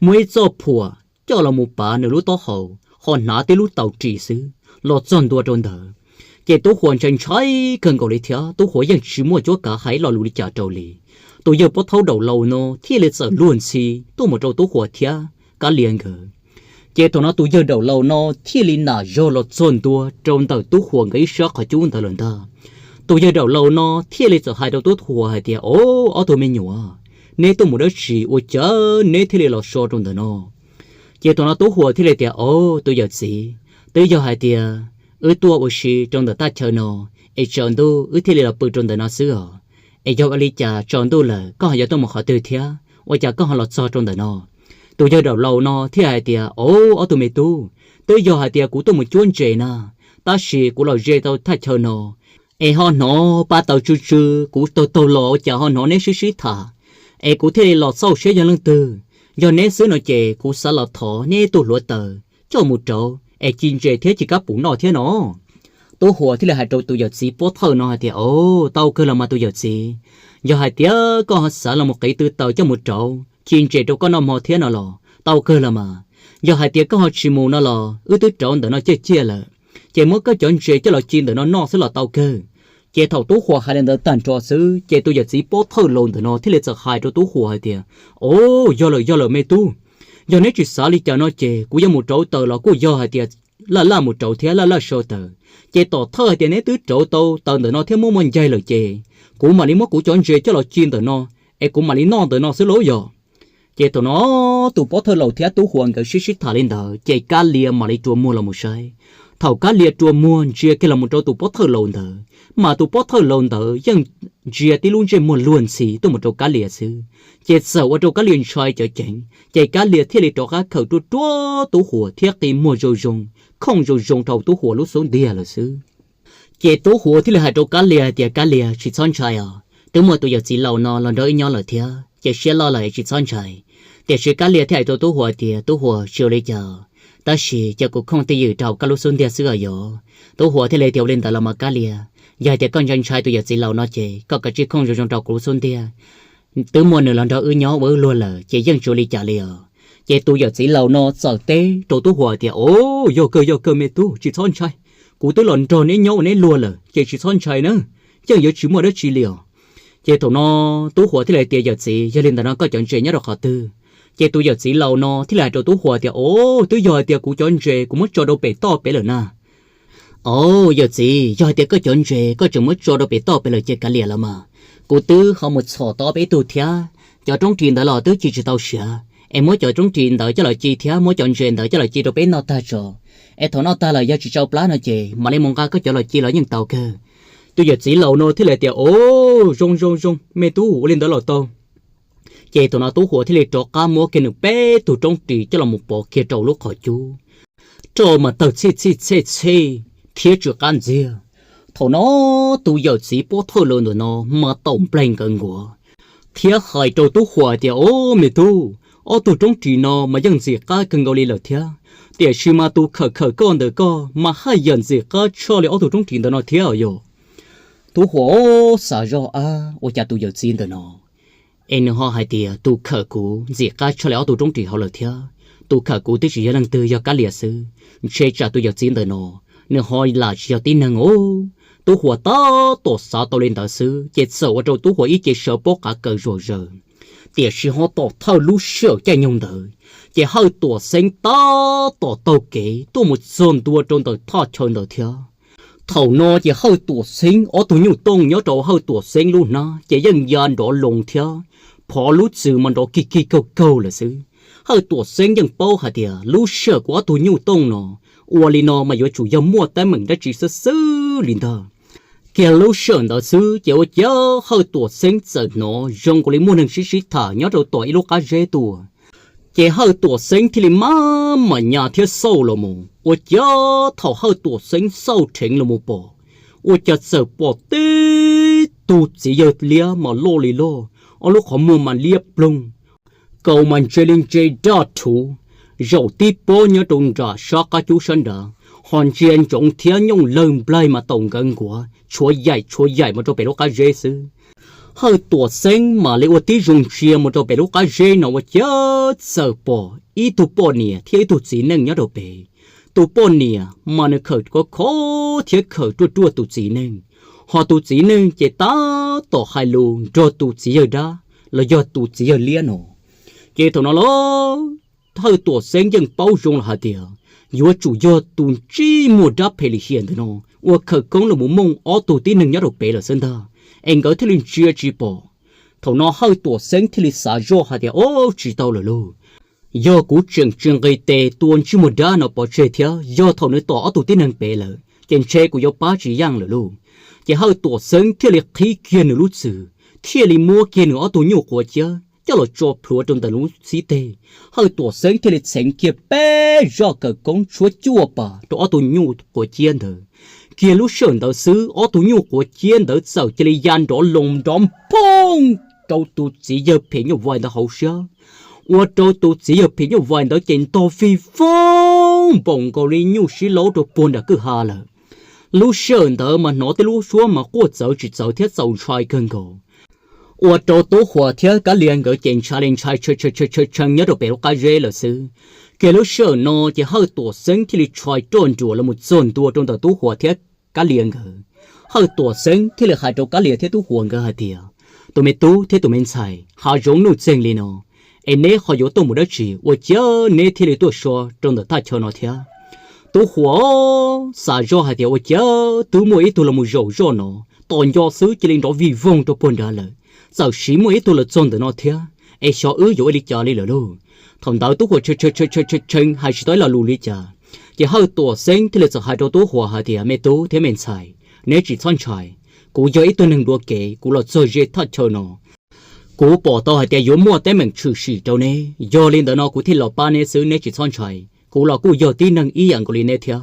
muaj ib txoj phuam coj los mus pav nws lub taub hau, ho hnav tib lub taub ris xwb los txog ntua rau ntawd. Ces Tub Huas ntshai ntshai kawg nkaus li thiab Tub Huas yeej tsis muaj cuab kav hais lo lus li cas rau li. Tus yawg pov thawj daum laus no thiaj li txawm luag ntxhi tuaj mus rau Tub Huas thiab Kab Lia nkawd. Ces thaum no tus yawg daum laus no thiaj li nam zog los txog ntua rau ntawm Tub Huas nkawd ib sab qhov cub ntawd lawm ntag. Tus yawg daum laus no thiaj li txawm hais rau Tub Huas hais tias, Au, ob tug me nyuam, neb tuaj mus dab tsi ua cas neb thiaj li los so rau ntawm no? Ces thaum no Tub Huas thiaj li tias, Au, tus yawm txiv, twb yog hais tias wb tuaj ua si rau ntawm thaj chaw no, es tsaus ntuj wb thiaj li los pw rau ntawm no xwb os. Es yog ua li cas tsaus ntuj lawm koj ho yuav tuaj mus qhov twg thiab ua cas koj ho los txog rau ntawm no? Tus yawg daum laus no thiaj hais tias, Au, ob tug me tub, twb yog hais tias kuv tuaj mus cuab ntses na, tab sis kuv los ze tau thaj chaw no, es ho hnov pa taws tsw tsw, kuv taug taug los ua cas ho hnov neb sib sib tham, es kuv thiaj li los xauj seb yog leej twg. Yog neb xwb no ces kuv xav los thov neb ib tug hluav taws coj mus rauv es ci ntses thiab ci kab pum noj thiab no. Tub Huas thiaj li hais rau tus yawm txiv pov thawj no hais tias, Au, tau kawg los mas tus yawm txiv, yog hais tias koj ho xav los mus qiv tw taws coj mus rauv ci ntses rau koj noj hmo thiab no los tau kawg los mas. Yog hais tias koj ho tsis mus no los wb twb rauv ntawm no ciaj ciaj lawm, ces muab koj cov ntses coj los ci ntawm no noj xwb los tau kawg. Ces thaum Tub Huas hais li ntawd tag nrho xwb ces tus yawm txiv pov thawj laus ntawm no thiaj li txawm hais rau Tub Huas hais tias, Au, yog lawm yog lawm me tub, yog neb tsis xav li cas no ces kuv yuav mus rauv taws los kuj yog hais tias laj laj mus rauv thiab laj laj sau taws. Ces tom thawj hais tias neb twb rauv tau taws ntawm no thiab muab muaj ncaig lawm ces kuv mam li muab kuv cov ntses coj los ci ntawm no, es kuv mam li noj ntawm no xwb lauj yog. Ces thaum no tus pov thawj laus thiab Tub Huas nkawd sib sib tham li ntawd ces Kab Lia mam li rua muag los mus saib. Thaum Kab Lia rua muag ntsia kiag los mus rau tus pov thawj laus ntawd, mas tus pov thawj laus ntawd yeej ntsia tib lub ntsej muag luag ntxhi tuaj mus rau Kab Lia xwb, ces txawm ua rau Kab Lia ntshai cov ceev, ces Kab Lia thiaj li rov qab khawm ruaj ruaj Tub Huas thiab qi muag zoo zoo, khooj zoo zoo rau Tub Huas lub xub ntiag lawm xwb. Ces Tub Huas thiaj li hais rau Kab Lia hais tias, Kab Lia, tsis txhob ntshai os, twb muaj tus yawm txiv laus no los nrog wb nyob lawm thiab ces siab loj lawm es tsis txhob ntshai. Tiam sis Kab Lia thiaj hais rau Tub Huas tias, Tub Huas, tsis ua li cas, tab sis cia kuv khooj twj ywm rau koj lub xub ntiag xwb os yog. Tub Huas thiaj li tias, Ua li ntawd los mas Kab Lia, yog hais tias koj ntshai ntshai tus yawm txiv laus no ces koj kav tsij khooj zoo zoo rau kuv lub xub ntiag, twb muaj nws los nrog wb nyob ua wb luag lawm ces yeej tsis ua li cas li os. Ces tus yawm txiv laus no txawm teb rau Tub Huas tias, Au, yog kawg yog kawg me tub, tsis txhob ntshai, kuv twb los nrog neb nyob ua neb luag lawm ces tsis txhob ntshai na, yeej yuav tsis muaj dab tsi li os. Ces thaum no Tub Huas thiaj li tias, Yawm txiv, yog li ntawd no koj cov ntses nyob rau qhov twg? Ces tus yawm txiv laus no thiaj li hais rau Tub Huas tias, Au, twb yog hais tias kuv cov ntses kuv muab tso rau pem toj pem lawm na. Au, yawm txiv, yog hais tias koj cov ntses koj tseem muab tso rau pem toj pem lawm ces kav liam los mas, kuv twb ho mus txhom tau peb tug thiab. Cov roob ris ntawd los twb ci tsis tau siav, es muab cov roob ris ntawd coj los ci thiab muab cov ntses ntawd coj los ci rau peb noj tag tso, es thaum noj tag lawm yog tsis tsau plab no ces mam li mus nqa koj cov los ci los yeej tau kawg. Tus yawm txiv laus no thiaj li tias, Au, zoo zoo zoo me tub, ua li ntawd los tau. Ces thaum no Tub Huas thiaj li rov qab muab kiag nws peb tug roob ris coj los mus pov kiag rau lub qhov cub. roj mas tawg txhij txhij txhej txhej thiab tsw qab ntxiag. Thaum no tus yawm txiv pob thawj laus ntawm no mas taum nplaig nkawd nkuav thiab hais rau Tub Huas tias, Au me tub, ob tug roob ris no mas yeej ntxim qab kawg nkaus li lawm thiab, tiam sis mas tus khawm khawm koj ntawm koj mas haj yam ntxim qab tshaj li ob tug roob ris ntawm no thiab yog. Tub Huas xav zoj, Ab, ua cas tus yawm txiv ntawm no es nws ho hais tias tus khawm kuv ntxim qab tshaj li ob tug roob ris hauv lawm thiab? Tus khawm kuv twb tsis yog leej twg, yog Kab Lias xwb. Ntshe tsam tus yawm txiv ntawm no nws ho lam tsis yog tib neeg os. Tub Huas tab tom xav tau li ntawd xwb ces txawm ua rau Tub Huas ib ce sawv pob qav kaws zom zaws. Tiam sis ho tom thawj lub sij hawm caij nyoog ntawd ces Hawj Tuam Xeeb tab tom taug kev tuaj mus txog ntua rau ntawm thaj chaw ntawd thiab. Thaum no ces Hawj Tuam Xeeb ob tug nyuj tooj nyob rau Hawj Tuam Xeeb lub hnab ces yeej ya nrov loo thiab phov lub txwv mas nrov kig kig kaug kaug lawm xwb. Hawj Tuam Xeeb yeej paub hais tias lub sij hawm kuv ob tug nyuj tooj no ua li no mas yuav tsum yog muaj teeb meem dab tsi xwb xwb li ntag. Kiag lub sij hawm ntawd xwb ces ua ciav Hawj Tuam Xeeb txawm hnov zoo nkaus li muaj neeg sib sib tham nyob rau tom ib lub qab zeb tuaj. Ces Hawj Tuam Xeeb thiaj li maj mam nyas thiab xauj los mus, ua ciav thaum Hawj Tuam Xeeb xauj dheev los mus pom, ua cas txawm pom tib tug txiv yawg liab mas loj li loj, ob lub qhov muag mas liab ploog, kaus mas ntse li ntse daj rhuv, zaum tib pob nyob rau nram sab qab cub sab nrad, ho ntsia ntsoov thiab nyooj lawg nplaig mas taum nkawd nkuav tshuav yaim tshuav yaim mus rau pem lub qab zeb xwb. Hawj Tuam Xeeb mam li ua tib zoo ntsia mus rau pem lub qab zeb no ua ciav txawm pom ib tug poj niam thiab ib tug txiv neej nyob rau pem. Tus poj niam mas nws khawm khov khov thiab khawm ruaj ruaj tus txiv neej, ho tus txiv neej ces tab tom hais lus nrog tus txiv yawg dab los yog tus txiv yawg liab no. Ces thaum no los Hawj Tuam Xeeb yeej paub zoo lawm hais tias yuav tsum yog tus ntsej muag dab phem lim hiam ntawm no uas khawm koob los mus mooj ob tug tib neeg nyob rau pem lawm xwb ntag, es nkawd thiaj li ntsia tsis pom. Thaum no Hawj Tuam Xeeb thiaj li xav zoj hais tias, Ob, tsis tau lawm lauj! Yog kuv tseem tsis nqis tes tua ntsej muag dab no pov tseg thiab yog thaum nws tom ob tug tib neeg pem lawm ces ntshe kuv yuav pab tsis yeej lawm lauj. Ces Hawj Tuam Xeeb thiaj li qhib kiag nws lub txwm, thiaj li muab kiag nws ob tug nyuj quav ciab coj los tso plhuav rau ntawm lub xib teg. Hawj Tuam Xeeb thiaj li txheev kiag peb zaj khawm koob tshuab cuaj pas rau ob tug nyuj quav ciab ntawd. Kiag lub sij hawm ntawd xwb ob tug nyuj quav ciab ntawd txawm cia li ya nrov loo nrov nphooj rau tus txiv yawg phem nyuj vais ntawd hauv siab, ua rau tus txiv yawg phem nyuj vais ntawd ces ntog vij voog npaum nkaus li nyuj sib laub rau puag nram kwj ha lawm. Lub sij hawm ntawd mas hnov tej lub suab mas quaj txawv tsis txawv thiab txaus ntshai kawg nkaus, ua rau Tub Huas thiab Kab Lias nkawd ces ntshai li ntshai tshee nyob rau pem lub qab zeb lawm xwb. Kiag lub sij hawm no ces Hawj Tuam Xeeb thiaj li tshais roj nruas los mus txog ntua rau ntawm Tub Huas thiab Kab Lias nkawd. Hawj Tuam Xeeb thiaj li hais rau Kab Lias thiab Tub Huas nkawd hais tias, Tus me tub thiab tus me ntxhais, hav zoov nuj txeeg li no es neb ho yuav tuaj mus dab tsi ua ciav neb thiaj li tuaj so rau ntawm thaj chaw no thiab? Tub Huas xav zoj hais tias, Ua ciav twb muaj ib tug los mus zaum zoj no, tos nco xwb cia li nrov vij voog rau puag nrad lawm. Txawm siv muaj ib tug los txog ntawm no thiab, es xyov wb yuav ua li cas li lawm lauj. Thaum ntawd Tub Huas tshee hais tsis tau ib lo lus li cas. Ces Hawj Tuam Xeeb thiaj li txawm hais rau Tub Huas hais tias, Me tub thiab me ntxhais, neb tsis txhob ntshai. Kuv yog ib tug neeg dua kev kuv los txog ze thaj chaw no, kuv pom tau hais tias yuav muaj teeb meem tshwm sim rau neb, yog li ntawd no kuv thiaj los pab neb xwb, neb tsis txhob ntshai. Kuv los kuj yog tib neeg ib yam nkaus li neb thiab.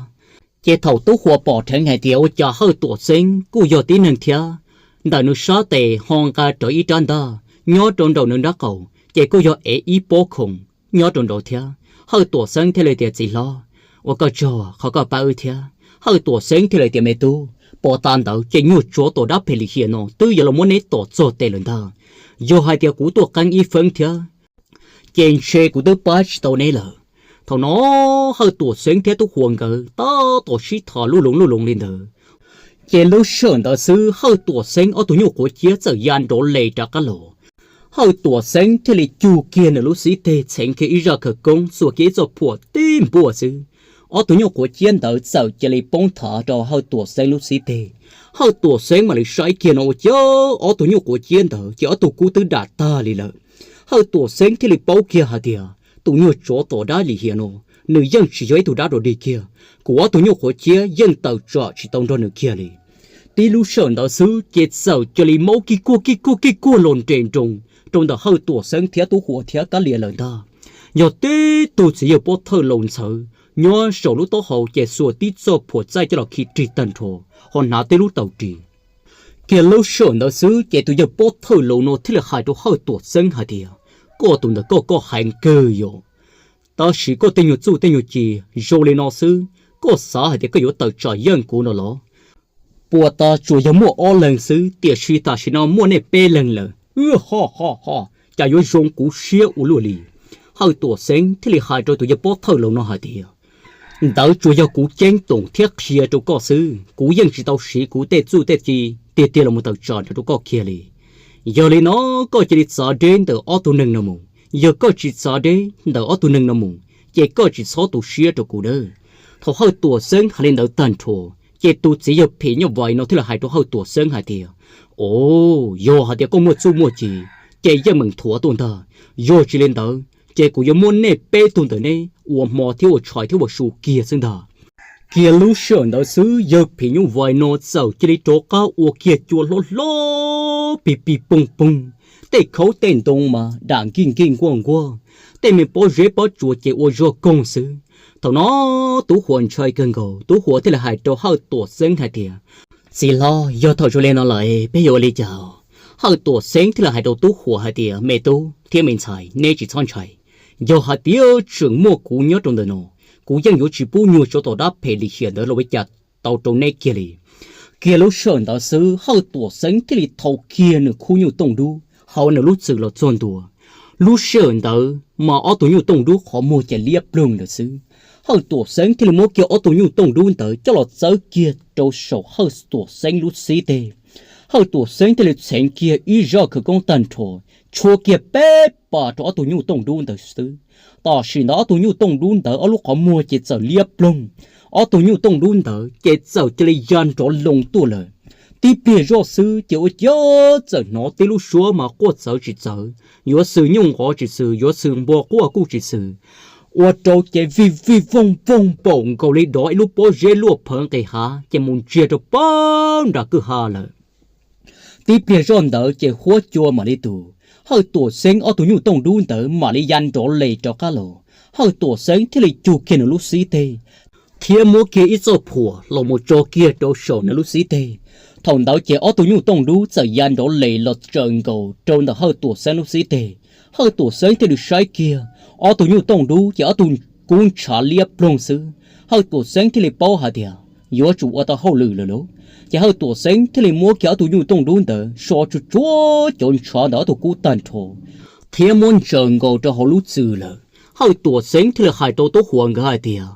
Ces thaum Tub Huas pom dheev hais tias ua cas Hawj Tuam Xeeb kuj yog tib neeg thiab, ntawm nws sab tes ho nqa rawv ib rab ntaj, nyob rau nraum nws nrab qaum ces kuj yog ev ib pob khoom nyob rau nraud thiab. Hawj Tuam Xeeb thiaj li tias, Txiv hlob, ua koj tsaug qhov koj pab wb thiab. Hawj Tuam Xeeb thiaj li tias, Me tub, pom tas ntawd ces nyuag tsov tom dab phem lim hiam no twb yuav los muab neb tom txog tes lawm ntag. Yog hais tias kuv tuaj qeeb ib feeb thiab ces ntshe kuv twb pab tsis tau neb lawm. Thaum no Hawj Tuam Xeeb thiab Tub Huas nkawd tab tom sib tham lub loos lub loos li ntawd, ces lub sij hawm ntawd xwb Hawj Tuam Xeeb ob tug nyuj quav ciab txawm ya nrov le rov qab los. Hawj Tuam Xeeb thiaj li cug kiag nws lub xib teg txheev kiag ib zaj khawv koob xuas kiag ib txoj phuam tib npuaj xwb, ob tug nyuj quav ciab ntawd txawm cia li poob thav rau Hawj Tuam Xeeb lub xib teg. Hawj Tuam Xeeb mam li saib kiag no ua ciav ob tug nyuj quav ciab ntawd ces ob tug kub twb dam tag li lawm. Hawj Tuam Xeeb thiaj li paub kiag hais tias tus nyuag tsov tom dab lim hiam no, nws yeej tsis yog ib tug dab dog dig kiag. Kuv ob tug nyuj quav ciab yeej tawm tsam tsis tau nrog nws kiag li. Tib lub sij hawm ntawd xwb ces txawm cia li maub kij kuaj kij kuaj kij kuaj los nres nroos rau ntawm Hawj Tuam Xeeb thiab Tub Huas thiab Kab Lias lawm ntag. Yog tib tug txiv yawg pov thawj laus ntxhawv nyob saum lub taub hau ces xuas tib txoj phuam txaij coj los khi rig tag nrho, ho hnav tib lub taub ris. Kiag lub sij hawm ntawd xwb ces tus yawg pob thawj laus no thiaj li hais rau Hawj Tuam Xeeb hais tias, koj tus ntawd koj koj heev kawg yom. Tab sis koj tej nyuag txuj tej nyuag ci zoo li no xwb, koj xav hais tias koj yuav tawm tsam yeej kuv no los? Puas tas tsuas yog muaj ob leeg xwb, tiam sis tam sim no muaj nej peb leeg lawm. Ho ho ho, cas yuav zoo kuv siab ua luaj li. Hawj Tuam Xeeb thiaj li hais rau tus yawg pob thawj laus no hais tias, ntawd tsuas yog kuv ceeb toom thiab qhia rau koj xwb, kuv yeej tsis tau siv kuv tej txuj tej ci tiag tiag los mus tawm tsam nrog rau koj kiag li. Yog li no, koj cia li txav deb ntawm ob tug neeg no mus. Yog koj tsis txav deb ntawm ob tug neeg no mus, ces koj tsis txhob tu siab rau kuv nawb. Thaum Hawj Tuam Xeeb hais li ntawd tag nrho, ces tus txiv yawg phim nyuj vais no thiaj li hais rau Hawj Tuam Xeeb hais tias, o, yog hais tias koj muaj txuj muaj ci, ces yeej meem thuav tuaj ntag. Yog tsis li ntawd ces kuv yuav muab nej peb tug ntawm neb ua hmo thiab ua tshais thiab ua su kiag xwb ntag. Kiag lub sij hawm ntawd xwb yawg phim nyuj vais no txawm cia li rov qab ua kiag cua hlob hlob pig pig poog poog, tej khaub tej ntoo mas dam nkij nkij nkuaj nkuaj, tej me pob zeb pob tsuas ces ua zog koog xwb. Thaum no Tub Huas ntshai kawg nkaus, Tub Huas thiaj li hais rau Hawj Tuam Xeeb hais tias, txiv hlob, yog thaum zoo li no lawm peb yuav ua li cas? Hawj Tuam Xeeb thiaj li hais rau Tub Huas hais tias, me tub thiab me ntxhais, neb tsis txhob ntshai. Yog hais tias tseem muaj kuv nyob rau ntawm no, kuv yeej yuav tsis pub nyuag tsov tom dab phem lim hiam ntawd los ua cas tau rau neb kiag li. Kiag lub sij hawm ntawd xwb Hawj Tuam Xeeb thiaj li thau kiag nws khub nyuj tooj dub hauv nws lub txwm los txog ntua. Lub sij hawm ntawd mas ob tug nyuj tooj dub qhov muag ces liab ploog lawm xwb. Hawj Tuam Xeeb thiaj li muab kiag ob tug nyuj tooj dub ntawd coj los txawb kiag rau saum Hawj Tuam Xeeb lub xib teg. Hawj Tuam Xeeb thiaj li txheev kiag ib zaj khawv koob tag nrho, tshua kiag peb pas rau ob tug nyuj tooj dub ntawd xwb. Tam sim ntawd ob tug nyuj tooj dub ntawd ob lub qhov muag ces txawm liab ploog, ob tug nyuj tooj dub ntawd ces txawm cia li ya nrov loo tuaj lawm. Tib pliag zoj xwb ces ua ciav txawm hnov tib lub suab mas quaj txawv tsis txawv, yuav xws nyuj nqov tsis xws, yuav xws npua quaj kuj tsis xws, ua rau ces vij vij voog voog npaum nkaus li dov ib lub pob zeb luaj phawv nqis hav ces mus ntsiag rau pab nram kwj ha lawm. Tib pliag zoj ntawd ces huab cua mam li tus, Hawj Tuam Xeeb ob tug nyuj tooj dub ntawd mam li ya nrov les rov qab los. Hawj Tuam Xeeb thiaj li cug kiag nws lub xib teg thiab muab kiag ib txoj phuam los mus tso kiag rau saum nws lub xib teg. Thaum ntawd ces ob tug nyuj tooj dub txawm ya nrov les los tsaws nkaus rau ntawm Hawj Tuam Xeeb lub xib teg. Hawj Tuam Xeeb thiaj li saib kiag ob tug nyuj tooj dub ces ob tug kub ntshav liab ploog xwb. Hawj Tuam Xeeb thiaj li paub hais tias yuav tsum ua tau hauj lwm lawm lauj. Ces Hawj Tuam Xeeb thiaj li muab kiag ob tug nyuj tooj dub ntawd so tsuag tsuag cov ntshav ntawm ob tug kub tag nrho thiab muab ntsaws nkaus rau hauv lub txwm lawm. Hawj Tuam Xeeb thiaj li hais rau Tub Huas nkawd hais tias,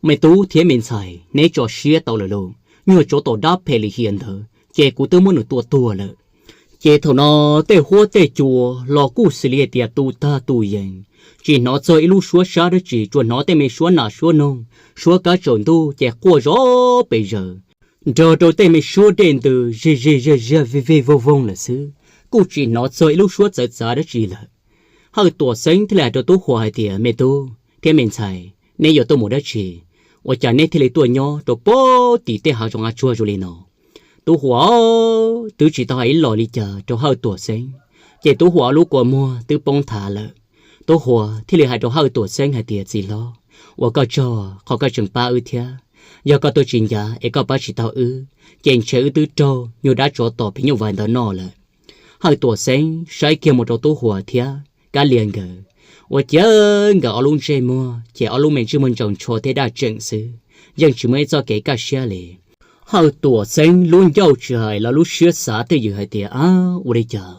me tub thiab me ntxhais, neb tso siab tau lawm lauj, nyuag tsov tom dab phem lim hiam ntawd ces kuv twb muab nws tua tuag lawm. Ces thaum no tej huab tej cua los kuj xws li hais tias tu tag tu yees, tsis hnov txog ib lub suab sab dab tsi, tsuas hnov tej me suab nas suab noog, suab kab tsaus ntuj ces quaj zov pes zaws, nrog rau tej me suab dej ntws zig zig zag zag vij vij voog voog lawm xwb, kuj tsis hnov txog ib lub suab txawv txav dab tsi lawm. Hawj Tuam Xeeb thiaj li hais rau Tub Huas hais tias, me tub thiab me ntxhais, neb yuav tuaj mus dab tsi? Ua cas neb thiaj li tuaj nyob rau pem tim tej hav zoov hav tsuag zoo li no? Tub Huas twb tsis tau hais ib los li cas rau Hawj Tuam Xeeb, ces Tub Huas lub kua muag twb poob thav lawm. Tub Huas thiaj li hais rau Hawj Tuam Xeeb hais tias, txiv hlob, ua koj tsaug qhov koj tseem pab wb thiab. Yog koj tuaj tsis ncav es koj pab tsis tau wb, ces ntshe wb twb raug nyuag dab tsov tom phim nyuj vais ntawd noj lawm. Hawj Tuam Xeeb saib kiag mus rau Tub Huas thiab Kab Lias nkawd, ua ciav nkawd ob lub ntsej muag ces ob lub me ntsej muag ntsaus ntshua thiab daj tseem xwb, yeej tsis muaj ib txoj kev kaj siab li. Hawj Tuam Xeeb lub ncauj tsis hais los lub siab xav twj ywm hais tias, ab, ua li cas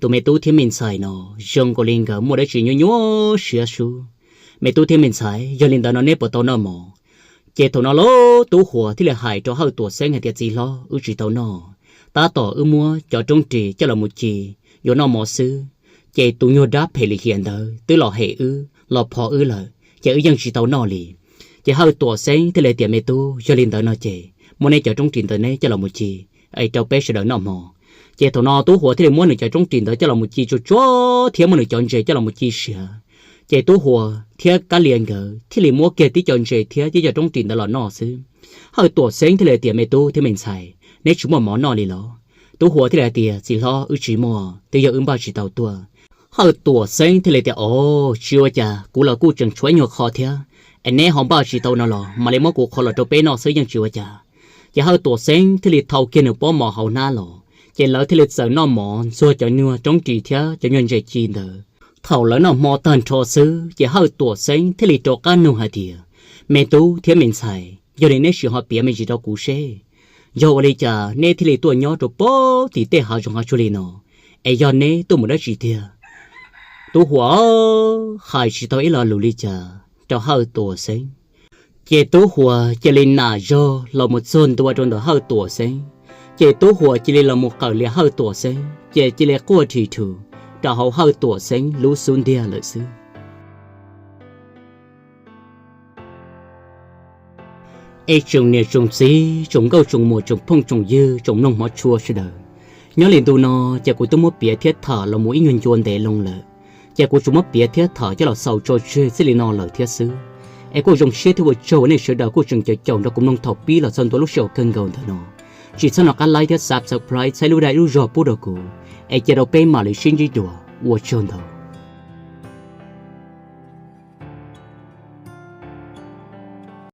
tus me tub thiab me ntxhais no zoo nkaus li nkawd muaj dab tsi nyuaj nyuaj siab sub. Me tub thiab me ntxhais, yog li ntawd no neb puas tau noj mov? Ces thaum no lauj Tub Huas thiaj li hais rau Hawj Tuam Xeeb hais tias, txiv hlob, wb tsis tau noj, tab tom wb muab cov roob ris coj los mus ci yuav noj mov xwb, ces tus nyuag dab phem lim hiam ntawd twb los hem wb los phov wb lawm ces wb yeej tsis tau noj li. Ces Hawj Tuam Xeeb thiaj li tias, me tub, yog li ntawd no ces muab neb cov roob ris ntawd neb coj los mus ci es rau peb sawv daws noj hmo. Ces thaum no Tub Huas thiaj li muab nws cov roob ris ntawd coj los mus ci tsuag tsuag thiab muab nws cov ntses coj los mus ci siav. Ces Tub Huas thiab Kab Lias nkawd thiaj li muab kiag tib co ntses thiab tib co roob ris ntawd los noj xwb. Hawj Tuam Xeeb thiaj li tias, me tub thiab me ntxhais, neb tsis muaj mov noj li los? Tub Huas thiaj li hais tias, txiv hlob, wb tsis muaj, twb yog wb npaj tsis tau tuaj. Hawj Tuam Xeeb thiaj li tias, o, tsis ua cas, kuv los kuj tseem tshuav ib nyuag qho thiab, Es neb ho npaj tsis tau no los mam li muab kuv qhuav los rau peb noj xwb yeej tsis ua cas. Ces Hawj Tuam Xeeb thiaj li thau kiag nws pob mov hauv hnab los, ces lawv thiaj li txawm noj mov ntxuag cov nyuag roob ris thiab cov nyuag ntses ci ntawd. Thaum lawv noj hmo tag nrho xwb ces Hawj Tuam Xeeb thiaj li rov qab nug hais tias, Me tub thiab me ntxhais, yog li neb sim ho piav me ntsis rau kuv seb, yog ua li cas neb thiaj li tuaj nyob rau pem tim tej hav zoov hav tsuag li no, es yog neb tuaj mus dab tsi tiag? Tub Huas hais tsis tau ib lo lus li cas rau Hawj Tuam Xeeb. Ces Tub Huas cia li nam zog los mus txog ntua rau ntawm Hawj Tuam Xeeb, ces Tub Huas cia li los mus qawm lias Hawj Tuam Xeeb ces cia li quaj rhim rhum rau hauv Hawj Tuam Xeeb lub xub ntiag lawm xwb. Es tsoom niam tsoom txiv tsoom nkauj tsoom muam tsoom phooj tsoom ywg tsoom mloog hmov tshua sawv daws, nyob li ntu no ces kuv twb muab piav thiab tham los mus ib nyuag ncua ntev loo lawm, ces kuv tsuas muab piav thiab tham coj los xaus tso tseg txij li no lawm thiab xwb. Es kuj zoo siab thiab ua tsaug nej sawv daws kuj tseem caum caum nrog kuv mloog thaum pib los txog ntua lub sij hawm kawg nkaus ntawm no. Tsis txhob nco qab like thiab subscribe txhawb lub like lub zog pub rau kuv, es cia rau peb mam li sib ntsib dua, ua tsaug ntau.